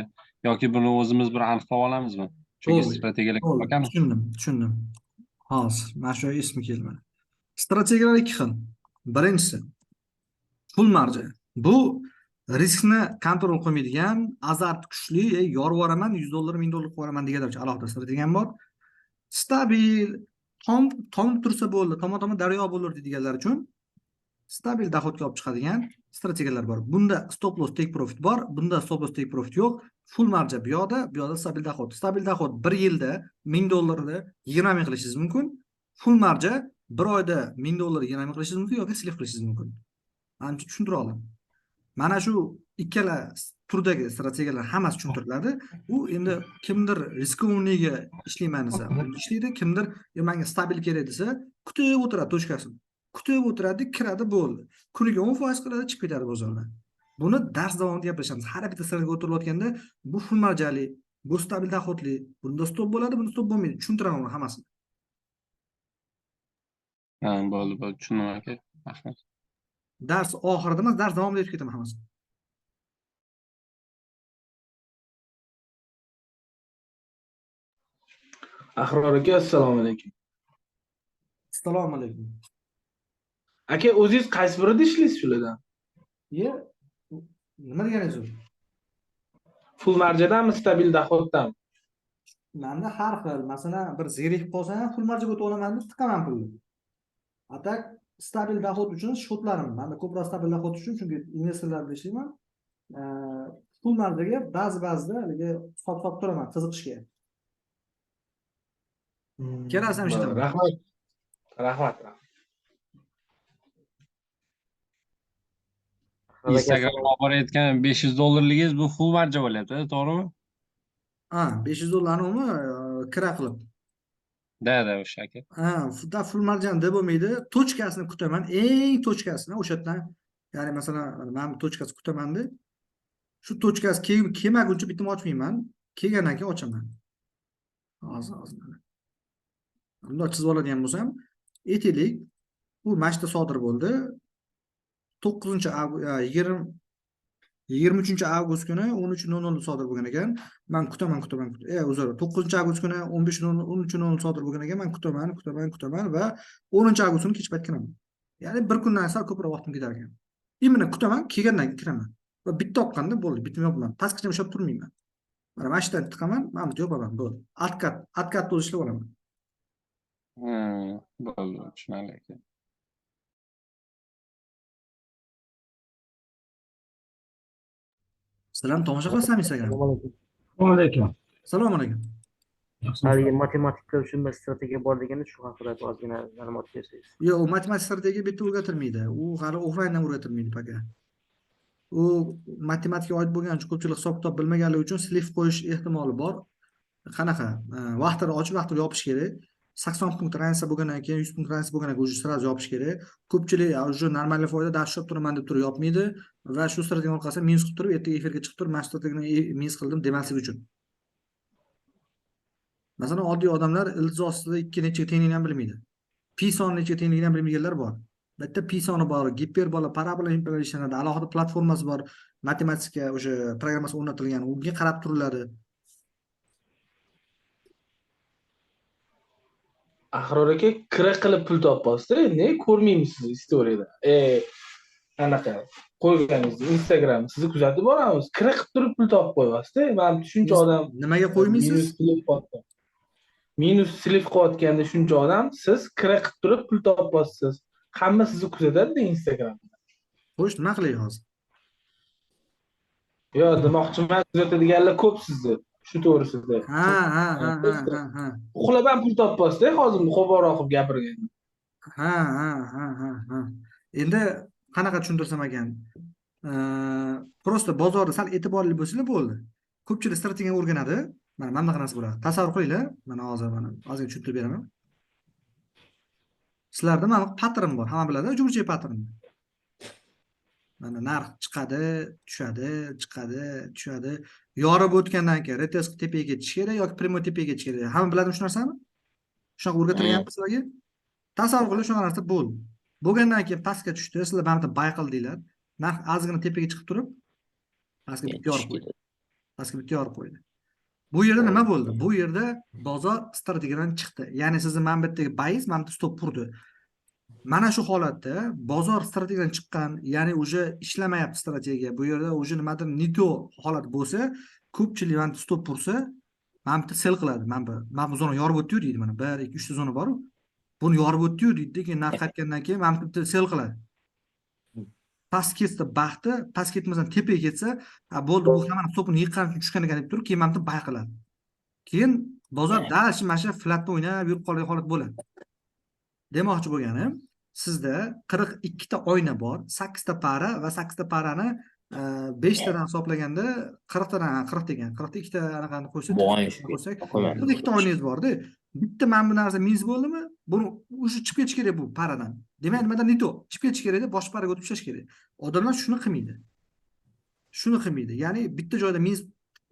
yoki buni o'zimiz bir aniqlab olamizmi? Chunki strategiyalar ko'p ekan. Tushundim, tushundim. Hozir mana shu ismi kelmadi. Strategiyalar ikki xil. Birinchisi pul marja. Bu riskni kontrol qilmaydigan, azart kuchli, yorib yuboraman, $100, $1000 qilib yuboraman deganlar uchun alohida strategiyam bor. Stabil, tom tursa bo'ldi, tomon-tomon daryo bo'lur deydiganlar uchun stabil dohodga olib chiqadigan strategiyalar bor. Bunda stop loss take profit bor, bunda stop loss take profit yo'q. Full marja bu yoqda, bu yoqda stabil dohod. Stabil dohod bir yilda $1000 20 ming qilishingiz mumkin. Full marja bir oyda $1000 20 ming qilishingiz mumkin yoki slif qilishingiz mumkin. Ancha tushuntira oldim. Mana shu ikkala turdagi strategiyalar hammasi tushuntiriladi. U endi kimdir рисковый ga ishlayman desa, ishlaydi, kimdir menga stabil kerak desa, kutib o'tiradi точка sini. Kutib o'tiradi, kiradi, bo'ldi. Kuniga 10% qiladi, chiqib ketadi bozordan. Buni dars davomida gaplashamiz. Har bitta strategiya o'tirilayotganda bu full marjali, bu stabil доход li, bunda stop bo'ladi, bunda stop bo'lmaydi. Tushuntiraman uni hammasini. Ha, bo'ldi, bo'ldi, tushundim aka. Rahmat. Dars oxirida emas, dars davomida aytib ketaman hammasini. Ahror aka, assalomu alaykum. Assalomu alaykum. Aka, o'zingiz qaysi birida ishlaysiz shulardan? Ye, nima deganingiz u? Full marjadami, stabil доход dami? Menda har xil, masalan, bir zerikib qolsam ham full marjaga o'tib olaman deb tiqaman pulni. А так stabil доход uchun счёт larim, menda ko'proq stabil доход uchun, chunki investorlar bilan ishlayman. Full marjaga ba'zi-ba'zida haligi hisob turaman qiziqishga. Ikkalasi ham ishlataman. Rahmat. Rahmat. Instagramga olib borayotgan 500 dollarligingiz bu full marja bo'lyapti, to'g'rimi? Ha, 500 dollarni uni kira qilib. Да, да, o'sha aka. Ha, da full marjani deb bo'lmaydi. Точка sini kutaman, eng точка sini o'sha yerdan, ya'ni masalan, mana bu точка si kutamanda, shu точка si kelmaguncha bitim ochmayman, kelgandan keyin ochaman. Hozir, hozir mana. Bundoq chizib oladigan bo'lsam, aytaylik, bu mana shu yerda sodir bo'ldi. To'qqizinchi avgust, 23 avgust kuni 13:00 sodir bo'lgan ekan. Men kutaman, kutaman, uzr, 9 avgust kuni 15:00, 13:00 sodir bo'lgan ekan. Men kutaman, kutaman, kutaman va 10 avgust kuni kech payt kiraman. Ya'ni bir kundan sal ko'proq vaqtim ketar ekan. Именно kutaman, kelgandan keyin kiraman. Va bitta oqqanda bo'ldi, bitim yopaman. Pastgacha ushlab turmayman. Mana shu yerdan tiqaman, mana bu yopaman, bo'ldi. Откат, откат ni o'zi ishlab olaman. Bo'ldi, tushunarli aka. Sizlar ham tomosha qilasizlarmi Instagram? Assalomu alaykum. Assalomu alaykum. Haligi matematika uchun bir strategiya bor deganda, shu haqida ozgina ma'lumot bersangiz. Yo'q, u matematik strategiya bitta o'rgatilmaydi. U hali offlayn ham o'rgatilmaydi пока. U matematikaga oid bo'lgani uchun ko'pchilik hisob-kitob bilmaganligi uchun слив qo'yish ehtimoli bor. Qanaqa? Vaqtini ochib, vaqtini yopish kerak. 80 punkt разница bo'lgandan keyin, 100 punkt разница bo'lgandan keyin уже сразу yopish kerak. Ko'pchilik уже нормальный foyda dars ushlab turaman deb turib yopmaydi va shu strategiya orqasidan minus qilib turib, ertaga efirga chiqib turib, mana shu strategiyani minus qildim demaslik uchun. Masalan, oddiy odamlar ildiz ostida ikki nechaga tengligini ham bilmaydi. Pi soni nechaga tengligini ham bilmaganlar bor. Bitta pi soni bor, giperbola, parabola bilan ishlanadi, alohida platformasi bor, matematika o'sha programmasi o'rnatilgan, unga qarab turiladi. Ahror aka, kira qilib pul topyapsiz-da, ne ko'rmaymiz sizni istoriyada. Anaqa qo'yganingizni Instagram sizni kuzatib boramiz. Kira qilib turib pul topib qo'yapsiz-da. Mana shuncha odam nimaga qo'ymaysiz? Minus qilib qo'yapti. Minus слив qilayotganda shuncha odam, siz kira qilib turib pul topyapsiz. Hamma sizni kuzatadi-da Instagramda. Xo'sh, nima qilay hozir? Yo'q, demoqchiman, kuzatadiganlar ko'p sizni. Shu to'g'risida. Ha, ha, ha, ha, ha, ha. Uxlab ham pul topyapsiz-da, hozir qo'polroq qilib gapirganda. Ha, ha, ha, ha, ha. Endi qanaqa tushuntirsam ekan? Просто bozorda sal e'tiborli bo'lsanglar bo'ldi. Ko'pchilik strategiyani o'rganadi. Mana mana bunaqa narsa bo'ladi. Tasavvur qilinglar, mana hozir mana ozgina tushuntirib beraman. Sizlarda mana pattern bor, hamma biladi, uchburchak pattern. Mana narx chiqadi, tushadi, chiqadi, tushadi. Yorib o'tgandan keyin retest tepaga ketish kerak yoki prямой tepaga ketish kerak. Hamma biladimi shu narsani? Shunaqa o'rgatilganmi sizlarga? Tasavvur qiling, shunaqa narsa bo'ldi. Bo'lgandan keyin pastga tushdi, sizlar mana bu yerda buy qildinglar. Narx ozgina tepaga chiqib turib, pastga bitta yorib qo'ydi. Pastga bitta yorib qo'ydi. Bu yerda nima bo'ldi? Bu yerda bozor strategiyadan chiqdi. Ya'ni sizni mana bu yerdagi buyingiz mana bu yerda stop urdi. Mana shu holatda bozor strategiyadan chiqqan, ya'ni уже ishlamayapti strategiya. Bu yerda уже nimadir не то holat bo'lsa, ko'pchilik mana stop ursa, mana bu yerda sell qiladi. Mana bu zona yorib o'tdi-yu deydi mana 1, 2, 3 ta zona bor-u. Buni yorib o'tdi-yu deydi, keyin narx qaytgandan keyin mana bu yerda sell qiladi. Past ketsa baxti, past ketmasdan tepaga ketsa, ha bo'ldi, bu hammani stopini yiqqan uchun tushgan ekan deb turib, keyin mana bu yerda buy qiladi. Keyin bozor дальше mana shu flatni o'ynab yurib qolgan holat bo'ladi. Demoqchi bo'lganim, Sizda 42 ta oyna bor, 8 ta пара va 8 ta пара ni 5 tadan hisoblaganda 40 tadan, 40 degan, 42 ta anaqani qo'shsak, qo'shsak, 42 ta oynangiz borda. Bitta mana bu narsa minus bo'ldimi? Buni уже chiqib ketish kerak bu пара dan. Demak, nimadan не то? Chiqib ketish kerakda, boshqa пара ga o'tib ishlash kerak. Odamlar shuni qilmaydi. Shuni qilmaydi. Ya'ni bitta joyda minus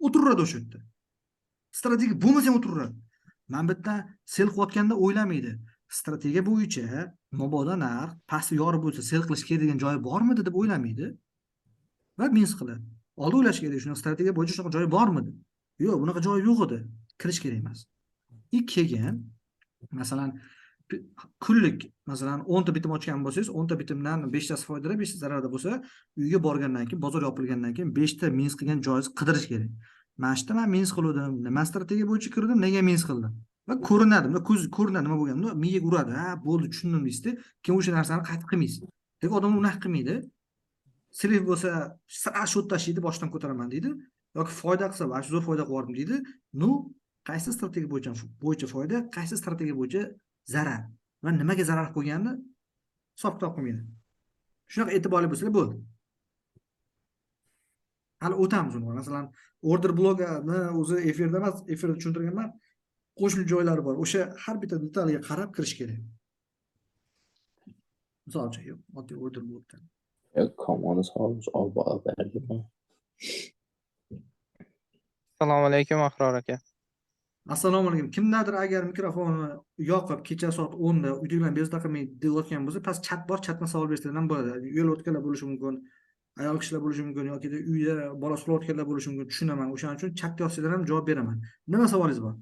o'tiraveradi o'sha yerda. Strategiya bo'lmasa ham o'tiraveradi. Mana bu yerda sell qilayotganda o'ylamaydi. Strategiya bo'yicha mabodo narx pastga yorib bo'lsa, sell qilish kerak degan joyi bormidi deb o'ylamaydi va minus qiladi. Oldin o'ylash kerak, shunaqa strategiya bo'yicha shunaqa joyi bormidi? Yo'q, bunaqa joyi yo'q edi. Kirish kerak emas. И keyin masalan kunlik masalan 10 ta bitim ochgan bo'lsangiz, 10 ta bitimdan 5 tasi foydada, 5 tasi zararda bo'lsa, uyga borgandan keyin, bozor yopilgandan keyin 5 ta minus qilgan joyingizni qidirish kerak. Mana shu yerda man minus qiluvdim, nima strategiya bo'yicha kirdim, nega minus qildim? Va ko'rinadi, bunda ko'z ko'rinadi nima bo'lganini, miyaga uradi. Ha, bo'ldi, tushundim deysizda, keyin o'sha narsani qaytib qilmaysiz. Lekin odamlar unaqa qilmaydi. Слив bo'lsa, sira счёт tashlaydi, boshdan ko'taraman deydi yoki foyda qilsa, "Va zo'r foyda qilib yubordim" deydi. Ну, qaysi strategiya bo'yicha foyda, qaysi strategiya bo'yicha zarar va nimaga zarar qilganini hisob kitob qilmaydi. Shunaqa e'tiborli bo'lsalar bo'ldi. Hali o'tamiz uni. Masalan, order blockni o'zi efirda emas, efirda tushuntirganman. Qo'shimcha joylari bor. O'sha har bitta detaliga qarab kirish kerak. Misol uchun, yo'q, oddiy order blockdan. Yo'q, komoni solmish olib berdim. Assalomu alaykum, Ahror aka. Assalomu alaykum. Kimdadir agar mikrofonni yoqib, kecha soat 10 da uydagilarni bezovta qilmay deyotgan bo'lsa, past chat bor, chatdan savol bersalar ham bo'ladi. Uyalotganlar bo'lishi mumkin, ayol kishilar bo'lishi mumkin yoki uyda bola uxlayotganlar bo'lishi mumkin, tushunaman. O'shaning uchun chatga yozsanglar ham javob beraman. Nima savolingiz bor?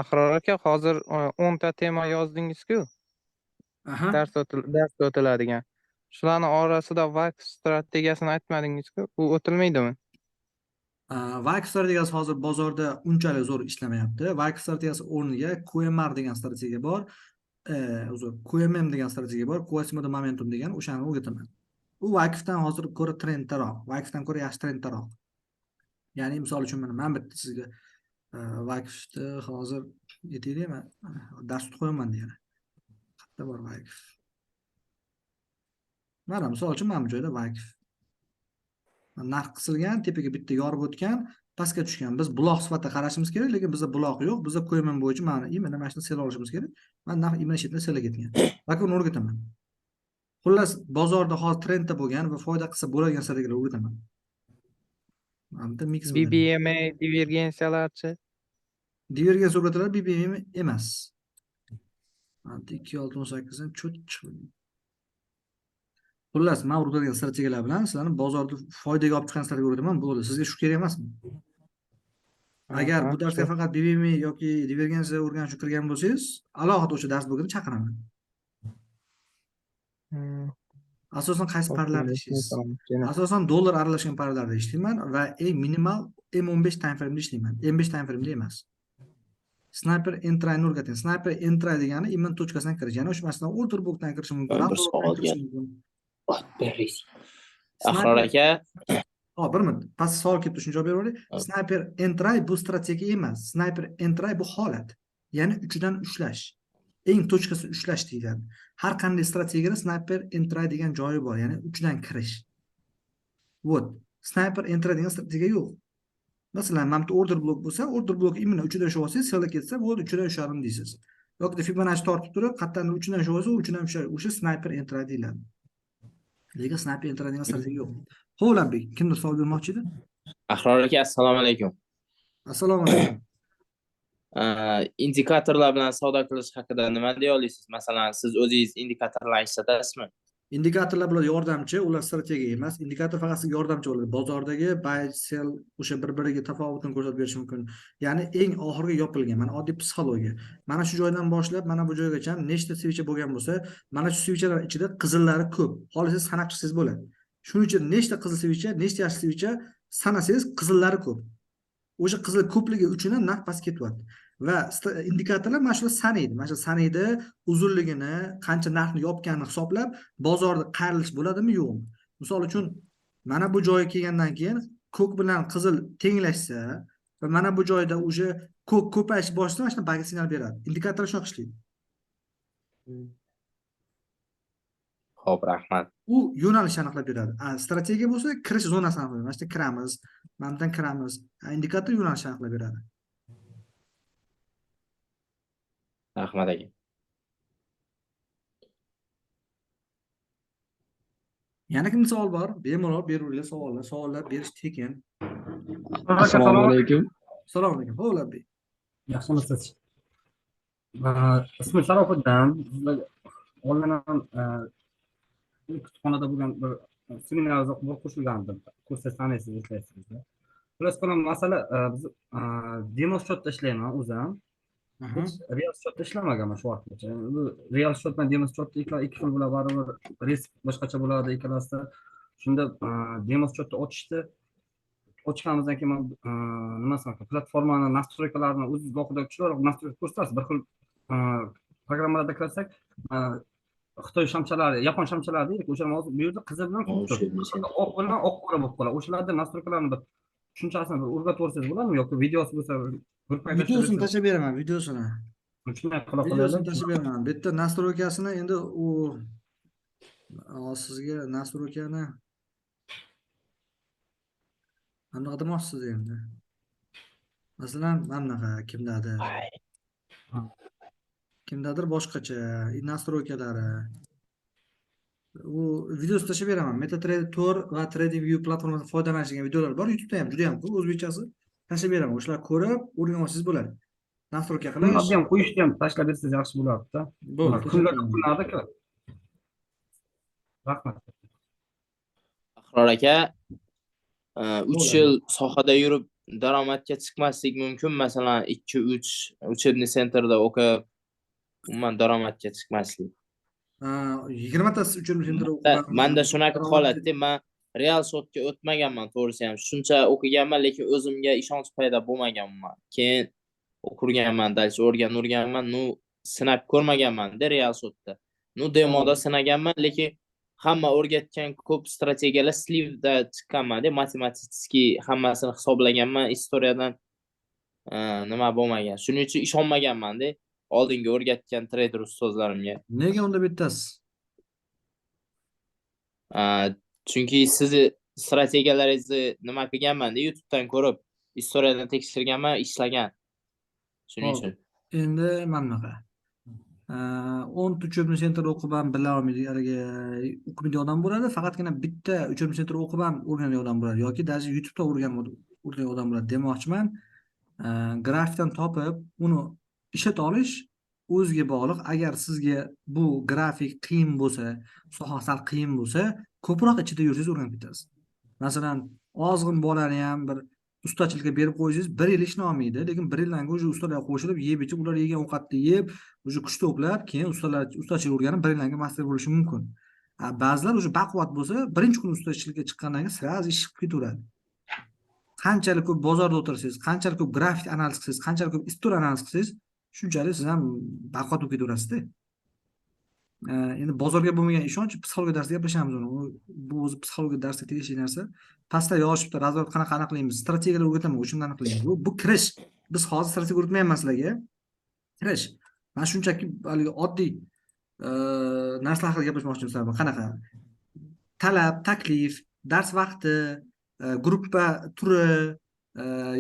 Ahror aka, hozir 10 ta tema yozdingiz-ku. Aha. Dars o'tiladigan. Shularni orasida Wyckoff strategiyasini aytmadingiz-ku. U o'tilmaydimi? Wyckoff strategiyasi hozir bozorda unchalik zo'r ishlamayapti. Wyckoff strategiyasi o'rniga QMR degan strategiya bor. Uzr, QMM degan strategiya bor. Quasimodo Momentum degan, o'shani o'rgataman. U Wyckoffdan hozir ko'ra trenddaroq. Wyckoffdan ko'ra yaxshi trenddaroq. Ya'ni misol uchun mana men bitta sizga Wyckoffni hozir aytaylik, man dars o'tib qo'yaman degani. Qayerda bor Wyckoff? Mana misol uchun mana bu joyda Wyckoff. Narx qisilgan, tepaga bitta yorib o'tgan, pastga tushgan. Biz buloq sifatida qarashimiz kerak, lekin bizda buloq yo'q. Bizda QMM bo'yicha mana именно mana shuni sell olishimiz kerak. Mana narx именно shu yerda sellga ketgan. Balki uni o'rgataman. Xullas, bozorda hozir trendda bo'lgan va foyda qilsa bo'ladigan strategiyalar o'rgataman. Mana bitta mix bo'ladi. BBMA divergensiyalarchi? Divergensiya o'rgatiladi, BBMA emas. Mana 2.68 dan cho't chiqdi. Xullas, men o'rgatadigan strategiyalar bilan sizlarni bozorda foydaga olib chiqqan strategiya o'rgataman, bo'ldi. Sizga shu kerak emasmi? Agar bu darsga faqat BBMA yoki divergensiya o'rganish uchun kirgan bo'lsangiz, alohida o'sha dars bo'lganda chaqiraman. Asosan qaysi пара larda ishlaysiz? Asosan dollar aralashgan пара larda ishlayman va eng minimal M15 time frame'da ishlayman. M5 time frame'da emas. Sniper entryni o'rgating. Sniper entry degani именно точка sidan kirish. Ya'ni o'sha masalan order blockdan kirishi mumkin, Bir random blockdan soatga. kirishi mumkin. Ahror aka, Hop, bir minut. Past savol kelibdi, shuni javob berib yuboray. Sniper entry bu strategiya emas. Sniper entry bu holat. Ya'ni uchidan ushlash. Eng точка si ushlash deyiladi. Har qanday strategiyada sniper entry degan joyi bor, ya'ni uchidan kirish. Вот. Sniper entry degan strategiya yo'q. Masalan, mana bu order block bo'lsa, order block именно uchidan ushlab olsangiz, sellga ketsa, bo'ldi, uchidan ushladim deysiz. Yoki Fibonacci tortib turib, qayerdandir uchidan ushlab olsa, uchidan ushlar. O'sha sniper entry deyiladi. Lekin sniper entry degan strategiya yo'q. Xo'p, Labbek, kimdir savol bermoqchi edi? Ahror aka, assalomu alaykum. Assalomu alaykum. Indikatorlar bilan savdo qilish haqida nima deya olasiz? Masalan, siz o'zingiz indikatorlar ishlatasizmi? Indikatorlar bular yordamchi, ular strategiya emas. Indikator faqat sizga yordamchi bo'ladi. Bozordagi buy, sell o'sha bir-biriga tafovutini ko'rsatib berishi mumkin. Ya'ni eng oxirgi yopilgan, mana oddiy psixologiya. Mana shu joydan boshlab mana bu joygacha nechta свеча bo'lgan bo'lsa, mana shu свеча lar ichida qizillari ko'p. Xohlasangiz sanab chiqsangiz bo'ladi. Shuning uchun nechta qizil свеча, nechta yashil свеча sanasangiz qizillari ko'p. O'sha qizil ko'pligi uchun ham narx pastga ketyapti. Va indikatorlar mana shular sanaydi. Mana shu sanaydi, uzunligini, qancha narxni yopganini hisoblab, bozorda qayrilish bo'ladimi, yo'qmi? Misol uchun, mana bu joyga kelgandan keyin ko'k bilan qizil tenglashsa va mana bu joyda уже ko'k ko'payish boshlasa, mana shunda buyga signal beradi. Indikator shunaqa ishlaydi. Xo'p, rahmat. U yo'nalishni aniqlab beradi. Strategiya bo'lsa kirish zonasini aniqlaydi. Mana shu yerda kiramiz, mana bundan kiramiz. Indikator yo'nalishni aniqlab beradi. Rahmat aka. Yana kimda savol bor? Bemalol beraveringlar savollar. Savollar berish tekin. Assalomu alaykum. Assalomu alaykum. Ho, labbay. Yaxshimisiz? Ismim Sharofiddin. Sizlar oldin ham kutubxonada bo'lgan bir seminarga bir qo'shilgandim. Kursda taniysiz, eslaysiz. Xullas kalom masala, biz demo счетda ishlayman o'zim. Hech real счетda ishlamaganman shu vaqtgacha. Bu real счет bilan demo счетda ikki xil bo'ladi, baribir risk boshqacha bo'ladi ikkalasida. Shunda demo счетni ochishdi. Ochganimizdan keyin man nima desam, platformani настройкalarini o'zingiz gohida chiroyli настройка ko'rsatasiz. Bir xil programmalarda kirsak, Xitoy shamchalari, yapon shamchalari deylik, o'shalar hozir bu yerda qizil bilan ko'k turibdi. Oq bilan oq qora bo'lib qoladi. O'shalarda настройкаlarni bir tushunchasini bir o'rgatib yuborsangiz bo'ladimi yoki videosi bo'lsa videosini tashlab beraman, videosini. Shunday qilib videosini tashlab beraman. Bu yerda настройкасini endi u sizga настройкani anaqa demoqchisiz endi. Masalan, mana bunaqa kimdadir. Kimdadir boshqacha настройкалari. U videosini tashlab beraman. MetaTrader 4 va TradingView platformasidan foydalanish degan videolar bor. YouTube'da ham juda ham ko'p o'zbekchasi. Tashlab beraman. O'shalar ko'rib o'rganib olsangiz bo'ladi. Настройка qilish. Ham qo'yishni ham tashlab bersangiz yaxshi bo'lardi-da. Bo'ldi. Kunlarda-ku. Rahmat. Ahror aka, 3 yil sohada yurib daromadga chiqmaslik mumkin. Masalan, 2-3 учебный centerda o'qib umuman daromadga chiqmaslik. 20 ta учебный centerda o'qib. Menda shunaqa holatda, men real sotga o'tmaganman, to'g'risi ham. Shuncha o'qiganman, lekin o'zimga ishonch paydo bo'lmaganman. Keyin o'qirganman, dars o'rganman, nu sinab ko'rmaganman-da real sotda. Nu demoda sinaganman, lekin hamma o'rgatgan ko'p strategiyalar slivda chiqqanman-da, matematik hammasini hisoblaganman, istoriyadan nima bo'lmagan. Shuning uchun ishonmaganman-da oldingi o'rgatgan trader ustozlarimga. Nega unda bittasiz? Chunki sizni strategiyalaringizni nima qilganman-da, YouTube'dan ko'rib, istoriyadan tekshirganman, ishlagan. Shuning uchun. Endi mana bunaqa. 10 ta учебный центр o'qib ham bila olmaydi, haligi o'qimaydigan odam bo'ladi, faqatgina bitta учебный центр o'qib ham o'rganadigan odam bo'ladi yoki даже YouTube'da o'rganadigan odam bo'ladi demoqchiman. Grafikdan topib, uni ishlata olish o'ziga bog'liq. Agar sizga bu grafik qiyin bo'lsa, soha sal qiyin bo'lsa, ko'proq ichida yursangiz o'rganib ketasiz. Masalan, ozg'in bolani ham bir ustachilikka berib qo'ysangiz, 1 yil ishni olmaydi, lekin 1 yildan keyin уже ustalar qo'shilib, yeb ichib, ular yegan ovqatni yeb, уже kuch to'plab, keyin ustalar ustachilik o'rganib, 1 yildan keyin master bo'lishi mumkin. Ba'zilar уже baquvvat bo'lsa, birinchi kun ustachilikka chiqqandan keyin sразу ish chiqib ketaveradi. Qanchalik ko'p bozorda o'tirsangiz, qanchalik ko'p grafik analiz qilsangiz, qanchalik ko'p istor analiz qilsangiz, shunchalik siz ham baquvvat bo'lib ketaverasiz-da. Endi bozorga bo'lmagan ishonch, psixologiya darsida gaplashamiz uni. Bu o'zi psixologiya darsiga tegishli narsa. Pastda yozishibdi, razворот qanaqa aniqlaymiz, strategiyalar o'rgataman, o'shanda aniqlaymiz. Bu kirish. Biz hozir strategiya o'rgatmayapman sizlarga. Kirish. Men shunchaki haligi oddiy narsalar haqida gaplashmoqchiman sizlar bilan. Qanaqa? Talab, taklif, dars vaqti, gruppa turi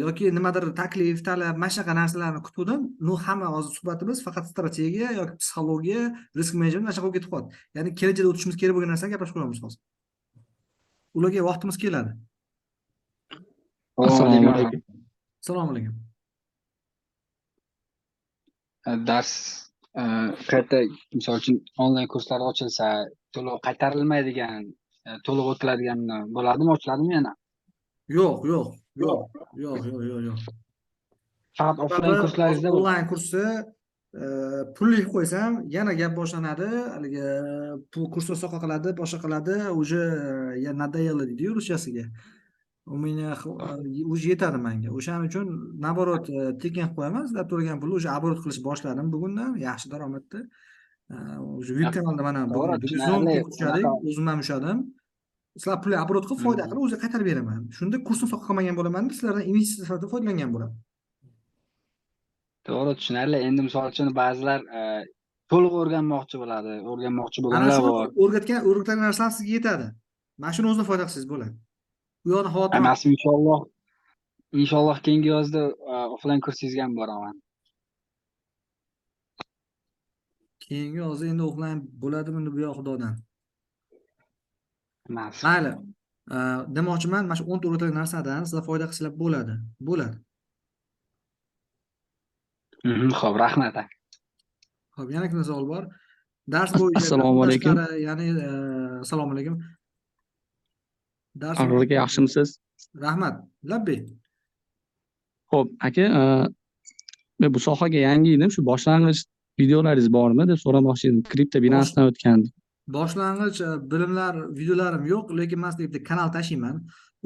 yoki nimadir taklif, talab, mana shunaqa narsalarni kutuvdim. Nu hamma hozir suhbatimiz faqat strategiya yoki psixologiya, risk management mana shunaqa bo'lib ketib qoldi. Ya'ni kelajakda o'tishimiz kerak bo'lgan narsani gaplashib qo'yamiz hozir. Ularga vaqtimiz keladi. Assalomu alaykum. Assalomu alaykum. Dars qayta, misol uchun onlayn kurslar ochilsa, to'lov qaytarilmaydigan, to'lov o'tiladigan bo'ladimi, ochiladimi yana? Yo'q, yo'q, yo'q, yo'q, yo'q, yo'q, yo'q. Faqat offline kurslaringizda onlayn kursi pulli qo'ysam, yana gap boshlanadi, haligi pul kurslar soqa qiladi, boshqa qiladi, уже я надоело deydi ruschasiga. U menga уже yetadi menga. O'shaning uchun наоборот tekin qilib qo'yaman, sizlar to'lagan pulni уже оборот qilish boshladim bugundan, yaxshi daromadda. Уже VIP kanalda mana bugun ushladik, o'zim ham ushladim. Sizlar pulni оборот qilib foyda qilib o'zi qaytarib beraman. Shunda kursni soqa qilmagan bo'laman, sizlardan investitsiya sifatida foydalangan bo'laman. To'g'ri, tushunarli. Endi misol uchun ba'zilar to'liq o'rganmoqchi bo'ladi, o'rganmoqchi Ana bo'lganlar shuni bor. O'rgatgan narsalar sizga yetadi. Mana shuni o'zini foyda qilsangiz bo'ladi. U yoqni xavotir olmang. Nasib inshaalloh keyingi yozda offline kursingizga ham boraman. Keyingi yozda endi offline bo'ladimi endi bu yoq Xudodan. Nasib. Mayli. Demoqchiman, mana shu 10 ta o'rgatilgan narsadan sizlar foyda qilsanglar bo'ladi. Bo'ladi. Xo'p, rahmat aka. Xo'p, yana kimda savol bor? Dars bo'yicha Assalomu alaykum. tashqari, ya'ni assalomu alaykum. Dars Ahror aka, yaxshimisiz? Rahmat. Labbay. Xo'p, aka, men bu sohaga yangi edim. Shu boshlang'ich videolaringiz bormi deb so'ramoqchi edim. Kripto Binance'dan o'tgandim. Boshlang'ich bilimlar videolarim yo'q, lekin men sizlarga bitta kanal tashiyman.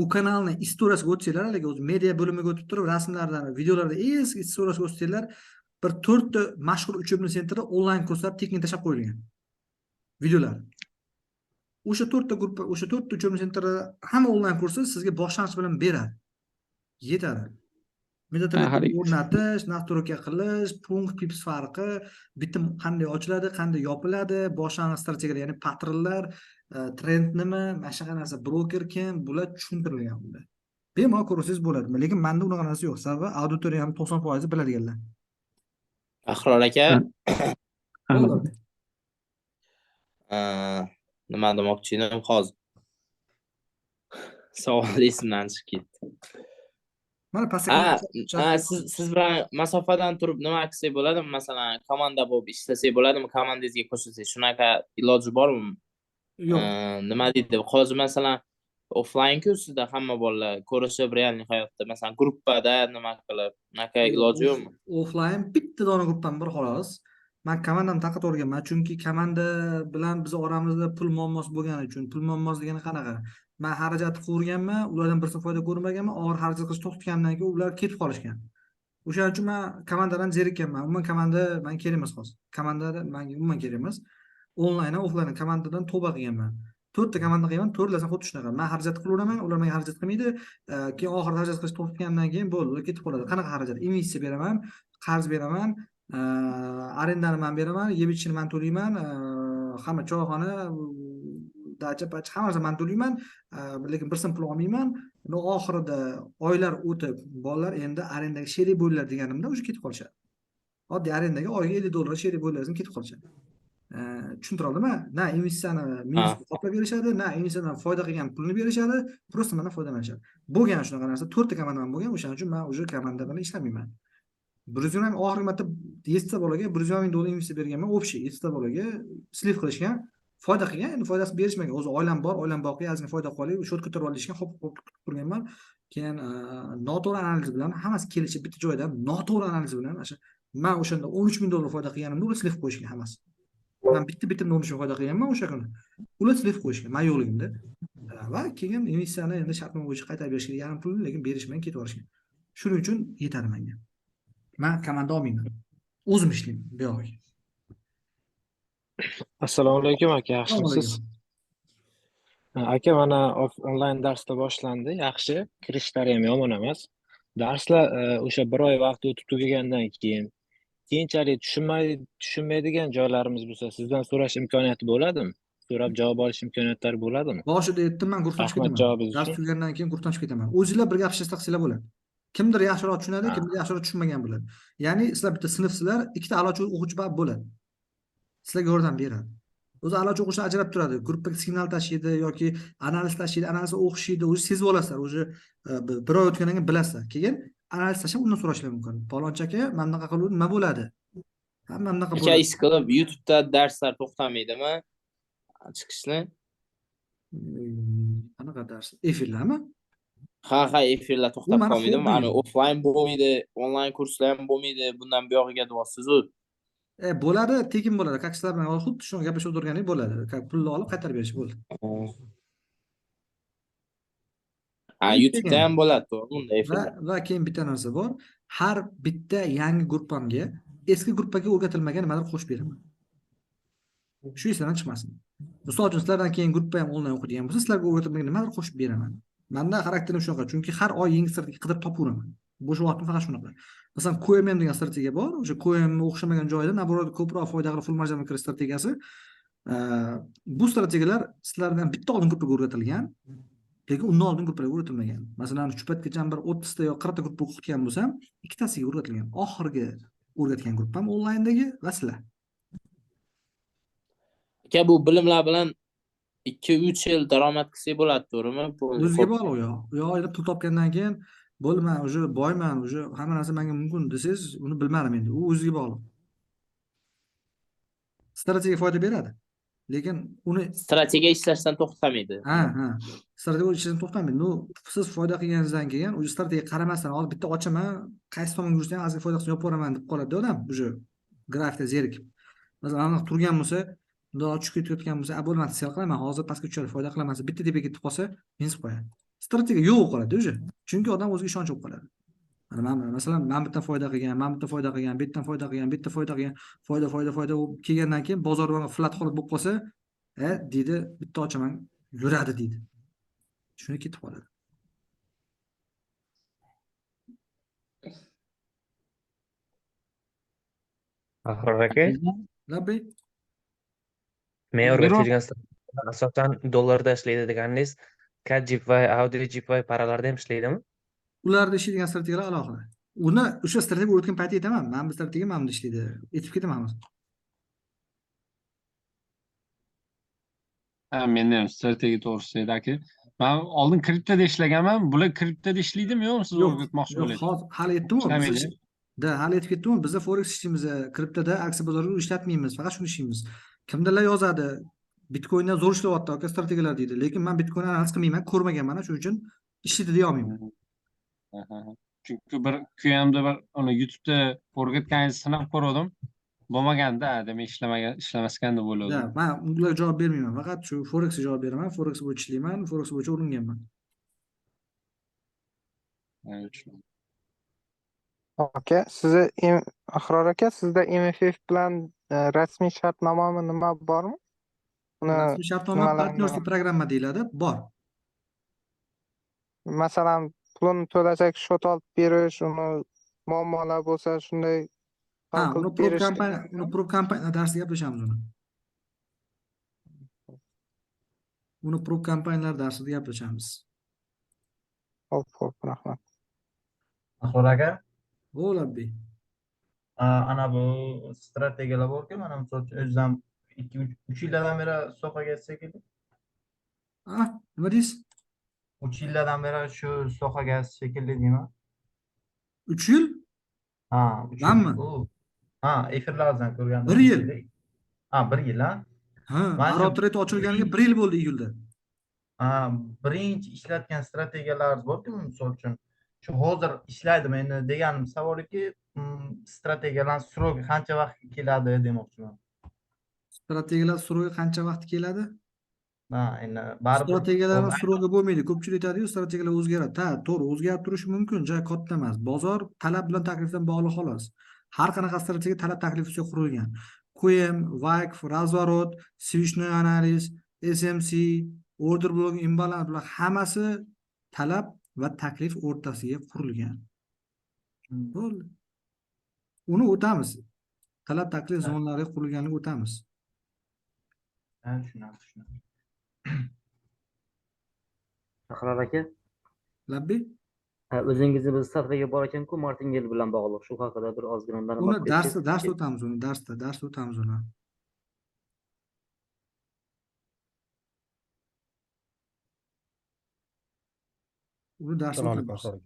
U kanalni istoriyasiga o'tsanglar, haligi o'zi media bo'limiga o'tib turib, rasmlardan, videolarda eski istoriyasiga o'tsanglar, bir 4 ta mashhur учебный центр da onlayn kurslar tekin tashlab qo'yilgan. Videolar. O'sha 4 ta gruppa, o'sha 4 ta учебный центр da hamma onlayn kursi sizga boshlang'ich bilim beradi. Yetadi. MetaTrader o'rnatish, настройка qilish, punkt, pips farqi, bitim qanday ochiladi, qanday yopiladi, boshlang'ich strategiyalar, ya'ni patternlar, trend nima, mana shunaqa narsa, broker kim, bular tushuntirilgan unda. Bemalol ko'rsangiz bo'ladi, lekin menda unaqa narsa yo'q. Sababi auditoriyam 90% biladiganlar. Ahror aka, Bo'ldi. nima demoqchi edim hozir? Savol esimdan chiqib ketdi. Mana pastga Ha, siz bilan masofadan turib nima qilsak bo'ladimi? Masalan, komanda bo'lib ishlasak bo'ladimi? Komandangizga qo'shilsak, shunaqa iloji bormi? Yo'q. Nima deydi? Hozir masalan, offline-ku sizda hamma bolalar ko'rishib реальный hayotda, masalan, gruppada nima qilib, unaqa iloji yo'qmi? Offline bitta dona gruppam bor xolos. Men komandamni tarqatib yuborganman, chunki komanda bilan biz oramizda pul muammosi bo'lgani uchun. Pul muammosi degani qanaqa? Men xarajat qilganman, ulardan bir so'm foyda ko'rmaganman, og'ir xarajat qilishni to'xtatgandan keyin ular ketib qolishgan. O'shaning uchun men komandadan zerikkanman. Umuman komanda menga kerak emas hozir. Komanda menga umuman kerak emas. Onlayn ham, offline ham komandadan tavba qilganman. 4 ta komanda qilganman, to'rtlasini xuddi shunaqa. Men xarajat qilaveraman, ular menga xarajat qilmaydi. Keyin oxirida xarajat qilishni to'xtatgandan keyin bo'ldi, ular ketib qoladi. Qanaqa xarajat? Investitsiya beraman, qarz beraman, arendani men beraman, yeb ichishini men to'layman, hamma choyxona, dacha pacha hamma narsani men to'layman, lekin bir so'm pul olmayman. Uni oxirida oylar o'tib, bolalar endi arendaga sherik bo'linglar deganimda уже ketib qolishadi. Oddiy arendaga oyiga $50 sherik bo'linglar desam ketib qolishadi. Tushuntira oldimmi? Na investitsiyani minusga qoplab berishadi, na investitsiyadan foyda qilgan pulni berishadi, просто mendan foydalanishadi. Bo'lgan shunaqa narsa, 4 ta komandam bo'lgan, o'shaning uchun men уже komanda bilan ishlamayman. 120 ming oxirgi marta 7 ta bolaga 120 ming dollar investitsiya berganman, общий 7 ta bolaga слив qilishgan, foyda qilgan, endi foydasi berishmagan. O'zi oilam bor, oilam boqiy, ozgina foyda qilib olay, счёт ko'tarib olishgan, hop hop kutib turganman. Keyin noto'g'ri analiz bilan hammasi kelishib bitta joydan noto'g'ri analiz bilan o'sha men o'shanda 13 ming dollar foyda qilganimda ular слив qo'yishgan hammasi. Men bitta bitimda 13 ming foyda qilganman o'sha kuni. Ular слив qo'yishgan, men yo'qligimda. Va keyin investitsiyani endi shartnoma bo'yicha qaytarib berish kerak yarim pulni, lekin berishmay ketib yuborishgan. Shuning uchun yetadi menga. Men komanda olmayman. O'zim ishlayman bu yog'iga. Assalomu alaykum aka, yaxshimisiz? Aka, mana onlayn darslar boshlandi, yaxshi, kirishlari ham yomon emas. Darslar o'sha bir oy vaqt o'tib tugagandan keyin keyinchalik tushunmaydigan joylarimiz bo'lsa, sizdan so'rash imkoniyati bo'ladimi? So'rab javob olish imkoniyatlari bo'ladimi? Boshida aytdim, men guruhdan chiqib Rahmat ketaman. javobingiz Dars uchun. tugagandan keyin guruhdan chiqib ketaman. O'zinglar birga общаться qilsanglar bo'ladi. Kimdir yaxshiroq tushunadi, kimdir yaxshiroq tushunmagan bo'ladi. Ya'ni sizlar bitta sinfsizlar, ikkita a'lochi o'quvchi bor bo'ladi. Sizlarga yordam beradi. O'zi a'lochi o'quvchilar ajrab turadi. Gruppaga signal tashlaydi yoki analiz tashlaydi, analizni o'qishiydi, o'zi sezib olasizlar. O'zi bir oy o'tgandan keyin bilasizlar. Keyin analiz tashlab undan so'rashlar mumkin. Palonchi aka, mana bunaqa qilib nima bo'ladi? Ha, mana bunaqa Aka, bo'ladi. ish qilib YouTube'da darslar to'xtamaydimi? Chiqishni? Qanaqa dars? Efirlarmi? Ha, efirlar to'xtab mani qolmaydimi? hobbim. Ani offline bo'lmaydi, onlayn kurslar ham bo'lmaydi. Bundan buyog'iga deyapsiz-u. Bo'ladi, tekin bo'ladi. Как sizlar bilan xuddi shunga gaplashib o'tirgandek bo'ladi. Как pulni olib qaytarib berish bo'ldi. Ha, YouTube'da ham bo'ladi, to'g'rimi unda Va efirlar? va keyin bitta narsa bor. Har bitta yangi gruppamga eski gruppaga o'rgatilmagan nimadir qo'shib beraman. Shu esdan chiqmasin. Misol uchun sizlardan keyin gruppa ham onlayn o'qiydigan bo'lsa, sizlarga o'rgatilmagan nimadir qo'shib beraman. Menda xarakterim shunaqa, chunki har oy yangi strategiya qidirib topaveraman. Bo'sh vaqtim faqat shunaqa. Masalan, QMM degan strategiya bor. O'sha QMM o'xshamagan joyda наоборот ko'proq foyda qilib full marjani kirish strategiyasi. Bu strategiyalar sizlardan bitta oldin gruppaga o'rgatilgan, lekin undan oldin gruppalarga o'rgatilmagan. Masalan, shu paytgacha bir 30 ta yo 40 ta gruppa o'qitgan bo'lsam, ikkitasiga o'rgatilgan. Oxirgi o'rgatgan gruppam onlayndagi va sizlar. Aka, bu bilimlar bilan 2-3 yil daromad qilsak bo'ladi, to'g'rimi? O'ziga bog'liq u yoq. U yoq pul topgandan keyin bo'ldi, men уже boyman, уже hamma narsa menga mumkin desangiz, uni bilmadim endi. U o'ziga bog'liq. Strategiya foyda beradi. Lekin uni strategiya ishlashdan to'xtamaydi. Ha, ha. Strategiya ishlashdan to'xtamaydi. No, siz foyda qilganingizdan keyin o'zi strategiya qaramasdan hozir bitta ochaman, qaysi tomonga yursa ham ozgina foyda qilsam yopib yuboraman deb qoladi odam, уже grafikda zerikib. Masalan, aniq turgan bo'lsa, bundoq tushib ketayotgan bo'lsa, bo'ldi, men sell qilaman, hozir pastga tushadi, foyda qilaman desa, bitta tepaga ketib qolsa, minus qo'yadi. Strategiya yo'q qoladi уже. Chunki odam o'ziga ishonch bo'lib qoladi. Mana men masalan, men bitta foyda qilgan, men bitta foyda qilgan, bu yerdan foyda qilgan, bu yerda foyda qilgan, foyda, foyda, foyda bo'lib kelgandan keyin bozor flat holat bo'lib qolsa, deydi, bitta ochaman, yuradi deydi. Shuni ketib qoladi. Ahror aka. Labbay. Men o'rgatadigan strategiyalar asosan dollarda ishlaydi deganingiz, CAD JPY, AUD JPY paralarda ham ishlaydimi? Ularda ishlaydigan strategiyalar alohida. Uni o'sha strategiya o'rgatgan paytda aytaman, mana bu strategiya mana bunda ishlaydi. Aytib ketaman hozir. Ha, menda ham strategiya to'g'risida edi aka. Men oldin kriptoda ishlaganman. Bular kriptoda ishlaydimi, yo'qmi? Siz o'rgatmoqchi bo'lyapsiz. Yo'q, hali aytdim-ku. Da, hali aytib ketdim-ku, bizda forex ishlaymiz, kriptoda aksiya bozorida ishlatmaymiz, faqat shuni ishlaymiz. Kimdirlar yozadi, Bitcoindan zo'r ishlayapti aka strategiyalar deydi, lekin men Bitcoin analiz qilmayman, ko'rmaganman, shuning uchun ishlaydi deya olmayman. Chunki bir QMda bir uni YouTube'da o'rgatganingizni sinab ko'rdim. Bo'lmaganda, demak ishlamagan, ishlamasgan deb o'yladim. Da, men ularga javob bermayman, faqat shu Forexga javob beraman, Forex bo'yicha ishlayman, Forex bo'yicha uringanman. Aka, sizni Ahror aka, sizda MFF bilan rasmiy shartnomami nima bormi? Rasmiy shartnoma partnyorlik programma deyiladi, bor. Masalan, pulini to'lasak shot olib berish, uni muammolar bo'lsa shunday hal qilib berish. Uni prop kompaniya darsida gaplashamiz uni. Uni prop kompaniyalar darsida gaplashamiz. Xo'p, xo'p, rahmat. Ahror aka. Bo'ladi. Ana bu strategiyalar borku, mana misol uchun o'zim 2-3 yildan beri sohaga shekilli. Nima deysiz? 3 yildan beri shu sohaga shekilli deyman. 3 yil? Ha, 3 yil. Ha, efirlardan ko'rgandim. 1 yil. Ha, 1 yil, ha. Ha, Arab Trade ochilganiga 1 yil bo'ldi iyulda. Ha, birinchi ishlatgan strategiyalar borku, misol uchun shu hozir ishlaydimi endi deganim savoliki, strategiyalar сроки qancha vaqt keladi demoqchiman. Strategiyalar сроки qancha vaqt keladi? Ha, endi baribir strategiyalarning сроки bo'lmaydi. Ko'pchilik aytadi-yu, strategiyalar o'zgaradi. Ha, to'g'ri, o'zgarib turishi mumkin, juda katta emas. Bozor talab bilan taklifdan bog'liq xolos. Har qanaqa strategiya talab taklif ustiga qurilgan. QM, VAC, razворот, свечной analiz, SMC, order block, imbalance bular hammasi talab va taklif o'rtasiga qurilgan. Bo'ldi. Uni o'tamiz. Talab taklif zonalariga qurilganligini o'tamiz. Ha, tushunarli. Ahror aka. Labbay. O'zingizni bir strategiya bor ekan-ku, martingale bilan bog'liq. Shu haqida bir ozgina ma'lumot bersangiz. Uni dars o'tamiz uni, dars o'tamiz uni. Uni dars o'tamiz.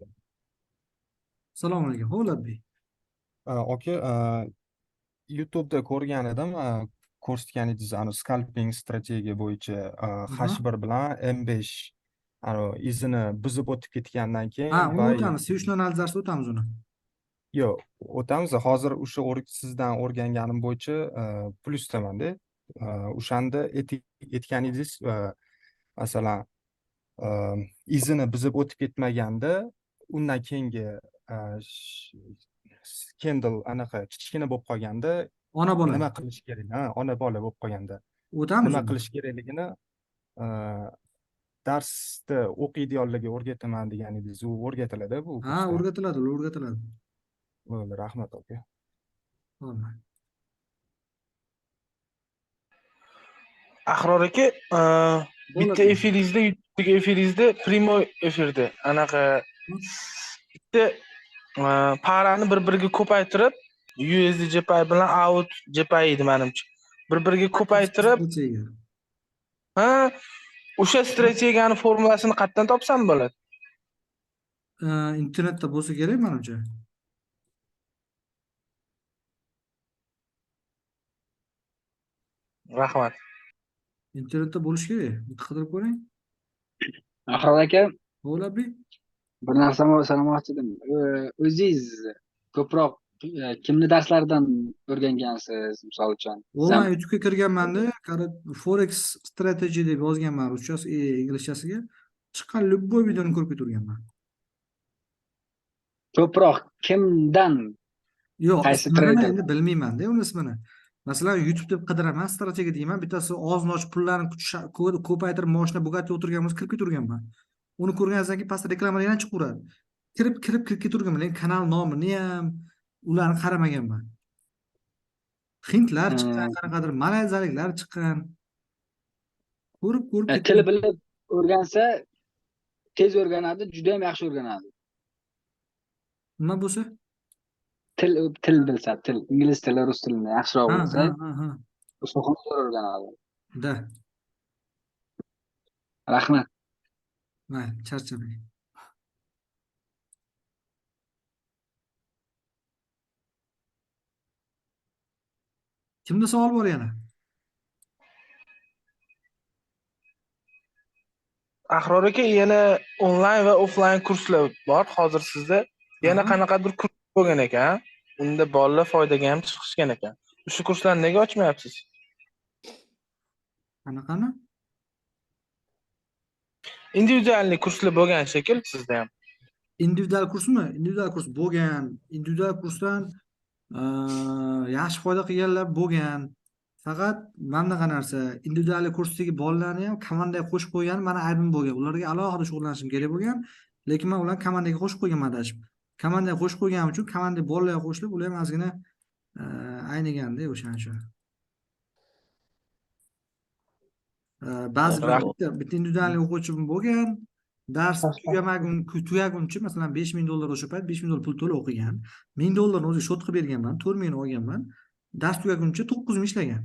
Assalomu alaykum. Xo'p, labbay. Aka, YouTube'da ko'rgan edim, ko'rsatgan edingiz ana scalping strategiya bo'yicha H1 bilan M5 ana izini buzib o'tib ketgandan keyin ha, uni o'tamiz, свечной analiz darsida o'tamiz uni. Yo'q, o'tamiz. Hozir o'sha sizdan o'rganganim bo'yicha plyusdaman-da. O'shanda aytgan edingiz, masalan, izini buzib o'tib ketmaganda, undan keyingi candle anaqa kichkina bo'lib qolganda ona bola nima qilish kerak? Ha, ona bola bo'lib qolganda o'tamiz. Nima qilish kerakligini darsda o'qiydiganlarga o'rgataman degan edingiz, u o'rgatiladi bu Ha, kursda? o'rgatiladi, ular o'rgatiladi. Bo'ldi, rahmat aka. Bo'ldi. Ahror aka, bitta Bo'ladi. efiringizda, YouTube'dagi efiringizda primoy efirda anaqa bitta parani bir-biriga ko'paytirib, USD JPY bilan AUD JPY edi menimcha. Bir-biriga ko'paytirib, Strategiya. ha, o'sha strategiyani formulasini qayerdan topsam bo'ladi? Internetda bo'lsa kerak menimcha. Rahmat. Internetda bo'lishi kerak. Bitta qidirib ko'ring. Ahror aka, Bo'ladi. bir narsani so'ramoqchi edim. O'zingiz ko'proq kimni darslaridan o'rgangansiz, misol uchun? O, man YouTube'ga kirganman-da, Forex strategy deb yozganman ruschasi, inglizchasiga. Chiqqan любой videoni ko'rib ketaverganman. Ko'proq kimdan? Yo'q, Qaysi ismini treyder? endi bilmayman-da uni ismini. Masalan, YouTube deb qidiraman, strategiya deyman, bittasi og'zini ochib pullarni ko'paytirib moshina Bugatti o'tirgan bo'lsa kirib ketaverganman. Uni ko'rganingizdan keyin pastda reklamalar yana chiqaveradi. Kirib, kirib, kirib ketaverganman, lekin kanal nomini ham ularni qaramaganman. Hindlar chiqqan, qanaqadir malayziyaliklar chiqqan. Ko'rib, ko'rib Til ketavergan. bilib o'rgansa tez o'rganadi, juda ham yaxshi o'rganadi. Nima bo'lsa? Til bilsa, til, ingliz tili, rus tilini yaxshiroq Ha, bilsa, ha, ha, ha. sohani zo'r o'rganadi. Da. Rahmat. Mayli, charchamang. Kimda savol bor yana? Ahror aka, yana onlayn va offlayn kurslar bor hozir sizda. Yana qanaqadir kurs bo'lgan ekan. Unda bolalar foydaga ham chiqishgan ekan. O'sha kurslarni nega ochmayapsiz? Qanaqani? Individualniy kurslar bo'lgan shekil sizda ham. Individual kursmi? Individual kurs bo'lgan. Individual kursdan yaxshi foyda qilganlar bo'lgan. Faqat mana bunaqa narsa, individual kursdagi bolalarni ham komandaga qo'shib qo'ygani mani aybim bo'lgan. Ularga alohida shug'ullanishim kerak bo'lgan, lekin men ularni komandaga qo'shib qo'yganman adashib. Komandaga qo'shib qo'yganim uchun komanda bolalarga qo'shilib, ular ham ozgina ayniganda o'shaning uchun. Ba'zi bir bitta individual o'quvchim bo'lgan, dars tugaguncha, masalan, $5000 o'sha payt $5000 pul to'lab o'qigan. $1000 o'zi shot qilib berganman, 4000 olganman. Dars tugaguncha 9000 ishlagan.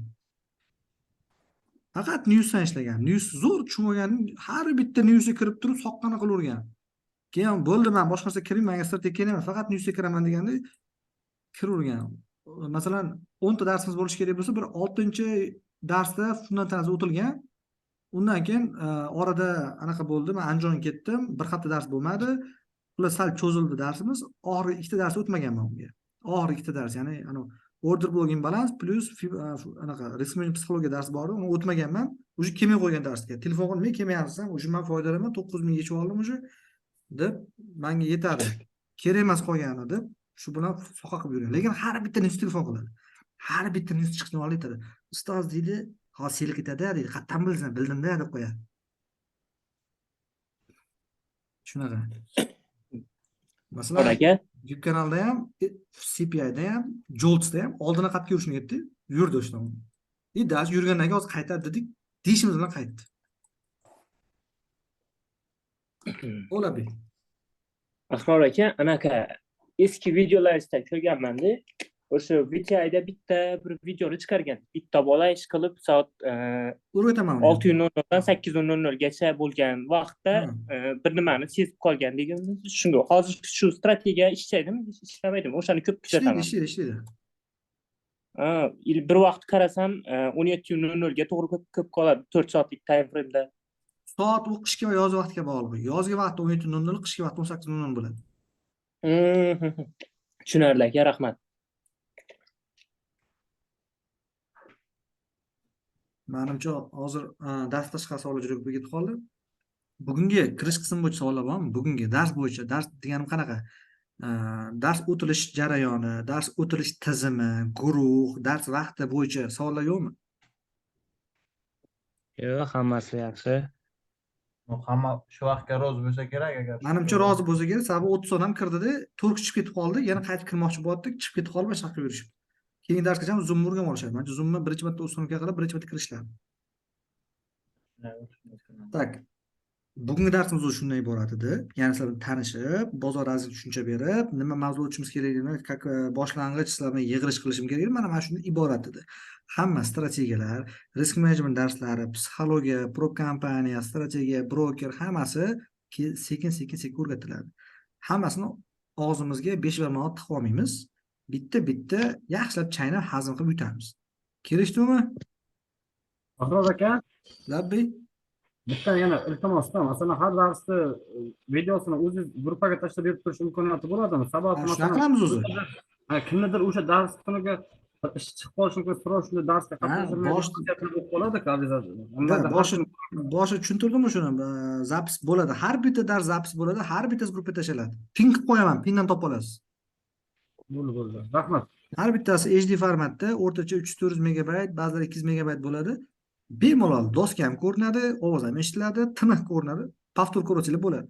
Faqat newsdan ishlagan. News zo'r tushunmagan, har bitta newsga kirib turib soqqani qilavergan. Keyin bo'ldi, men boshqa narsa kirmayman, menga strategiya kerak emas, faqat newsga kiraman deganda kiravergan. Masalan, 10 ta darsimiz bo'lishi kerak bo'lsa, bir 6-darsda fundamentalni o'tilgan. Undan keyin orada anaqa bo'ldi, men Andijonga ketdim, bir hafta dars bo'lmadi. Ular sal cho'zildi darsimiz. Oxirgi 2 ta dars o'tmaganman unga. Oxirgi 2 ta dars, ya'ni ana order block imbalance plus anaqa risk management psixologiya darsi bor edi, uni o'tmaganman. Уже kelmay qo'ygan darsga. Telefon qilib, men kelmayapsan, уже men foydalanaman, 9000 yechib oldim уже deb menga yetadi. Kerak emas qolgani deb shu bilan soqa qilib yurgan. Lekin har bitta news telefon qiladi. Har bitta news chiqishni oldi aytadi. Ustoz deydi, hozir sel ketadi deydi, qayerdan bilsan, bildimda deb qo'yadi. Shunaqa. Masalan, aka, YouTube kanalda ham, CPI'da ham, Jolts'da ham oldini qayerga yurishini aytdi, yurdi o'sha. Dars yurgandan keyin hozir qaytadi dedik, deyishimiz bilan qaytdi. O'labi. Ahror aka, anaqa eski videolaringizda ko'rganman-da. O'sha VTI'da bitta bir videoni chiqargan. Bitta bola ish qilib soat O'rgataman uni. 6:00dan 8:00 gacha bo'lgan vaqtda bir nimani sezib qolgan deganimiz shunga. Hozir shu strategiya ishlaydimi, ishlamaydimi? O'shani ko'p kuzataman. Ishlaydi, ishlaydi, ishlaydi. Bir vaqt qarasam 17:00 ga to'g'ri ko'p qoladi 4 soatlik time frame'da. Soat u qishki va yozgi vaqtga bog'liq. Yozgi vaqtda 17:00, qishki vaqtda 18:00 bo'ladi. Tushunarli aka, rahmat. Menimcha hozir dars tashqari savollar juda ko'p ketib qoldi. Bugungi kirish qismi bo'yicha savollar bormi? Bugungi dars bo'yicha, dars deganim qanaqa? Dars o'tilish jarayoni, dars o'tilish tizimi, guruh, dars vaqti bo'yicha savollar yo'qmi? Yo'q, hammasi yaxshi. Hamma shu vaqtga rozi bo'lsa kerak agar. Menimcha rozi bo'lsa kerak, sababi 30 odam kirdida, 4 kishi chiqib ketib qoldi, yana qaytib kirmoqchi bo'ldi, chiqib ketib qolib, boshqa qilib yurishibdi. Keyingi darsgacha Zoomni o'rganib olishadi. Menimcha Zoomni birinchi marta установка qilib, birinchi marta kirishlar. Так. Bugungi darsimiz o'zi shundan iborat edi. Ya'ni sizlar bilan tanishib, bozor azizga tushuncha berib, nima mavzu o'tishimiz kerakligini, как boshlang'ich sizlar bilan yig'ilish qilishim kerak edi. Mana shundan iborat edi. Hamma strategiyalar, risk management darslari, psixologiya, prop kompaniya, strategiya, broker hammasi sekin-sekin o'rgatiladi. Hammasini og'zimizga 5 barmoq tiqib olmaymiz. Bitta-bitta yaxshilab chaynab hazm qilib yutamiz. Kelishdingmi? Ahror aka, labbay. Bitta yana iltimosda, masalan, har darsni videosini o'zingiz gruppaga tashlab berib turish imkoniyati bo'ladimi? Sababi shunaqa qilamiz o'zi. Kimnidir o'sha dars kuniga bir ish chiqib qolishi mumkin, so'roq shunda darsga qatnashib qoladi, boshi tushuntirdimmi shuni? Zapis bo'ladi. Har bitta dars zapis bo'ladi, har bittasi gruppaga tashlanadi. Pin qilib qo'yaman, pindan topib olasiz. Bo'ldi, bo'ldi. Rahmat. Har bittasi HD formatda, o'rtacha 300-400 megabayt, ba'zida 200 megabayt bo'ladi. Bemalol doska ham ko'rinadi, ovoz ham eshitiladi, tiniq ko'rinadi, повтор ko'ruvchilar bo'ladi.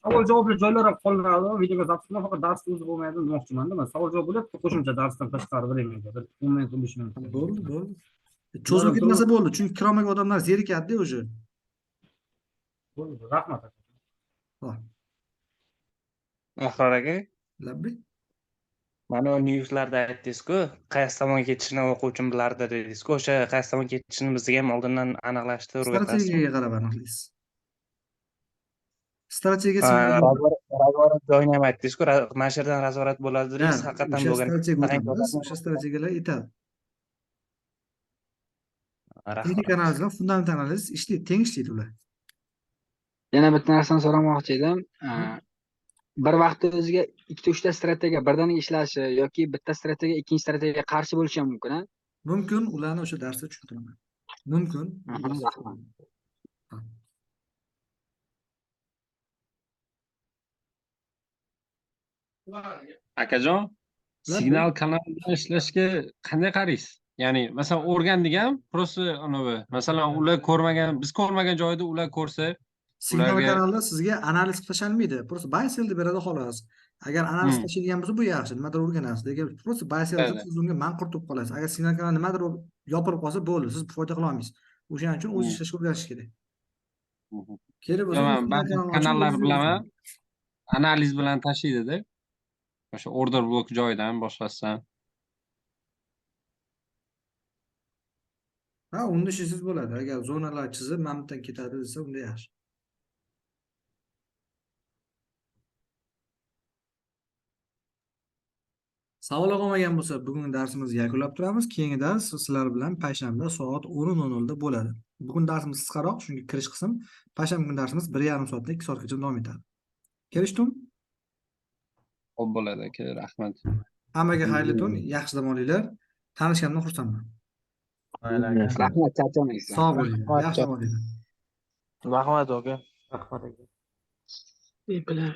Savol javobli joylar ham qolinadi, videoga zapis bilan faqat dars o'zi bo'lmaydi demoqchiman-da. Men savol javob bo'lib, qo'shimcha darsdan tashqari bir minut, 10 minut, 15 minut. Bo'ldi, bo'ldi. Cho'zilib ketmasa bo'ldi, chunki kirolmagan odamlar zerikadi-da o'sha. Bo'ldi, rahmat aka. Ahror aka, labbay. Mana newslarda aytdingiz-ku, qaysi tomonga ketishini o'quvchim bilardi dedingiz-ku, o'sha qaysi tomonga ketishini bizga ham oldindan aniqlashtirib o'rgatasiz. Strategiyaga qarab aniqlaysiz. Strategiya razворот joyini ham aytdingiz-ku, mana shu yerdan razворот bo'ladi dedingiz, haqiqatan bo'lgan. O'sha strategiyalar yetadi. Texnik analiz bilan fundamental analiz ishlaydi, teng ishlaydi ular. Yana bitta narsani so'ramoqchi edim. Bir vaqtda o'ziga ikkita uchta strategiya birdaniga ishlashi yoki bitta strategiya ikkinchi strategiyaga qarshi bo'lishi ham mumkin, a? Mumkin, ularni o'sha darsda tushuntiraman. Mumkin. Rahmat. Akajon, signal kanalida ishlashga qanday qaraysiz? Ya'ni, masalan, o'rgandik ham, prosta anavi, masalan, ular ko'rmagan, biz ko'rmagan joyda ular ko'rsa, signal kanalida sizga analiz qilib tashlanmaydi. Prosta buy sell deb beradi xolos. Agar analiz tashlaydigan bo'lsa bu yaxshi, nimadir o'rganasiz. Lekin prosta buy sell deb siz unga manqurt bo'lib qolasiz. Agar signal kanal nimadir yopilib qolsa bo'ldi, siz foyda qila olmaysiz. O'shaning uchun o'zi ishlashga o'rganish kerak. Kerak bo'lsa kanallar bilaman, analiz bilan tashlaydi-da. O'sha order block joyidan boshqasidan. Ha, unda ishlasangiz bo'ladi. Agar zonalar chizib, mana bu yerdan ketadi desa, unda yaxshi. Savollar qolmagan bo'lsa, bugungi darsimizni yakunlab turamiz. Keyingi dars sizlar bilan payshanba soat 10:00 da bo'ladi. Bugun darsimiz qisqaroq, chunki kirish qism. Payshanba kuni darsimiz 1,5 soatdan 2 soatgacha davom etadi. Kelishdingmi? Xo'p bo'ladi aka, rahmat. Hammaga xayrli tun, yaxshi dam olinglar. Tanishganimdan xursandman. Rahmat, charchamaysiz. Sog' bo'linglar, yaxshi dam olinglar. Rahmat aka. Rahmat aka. Bilan.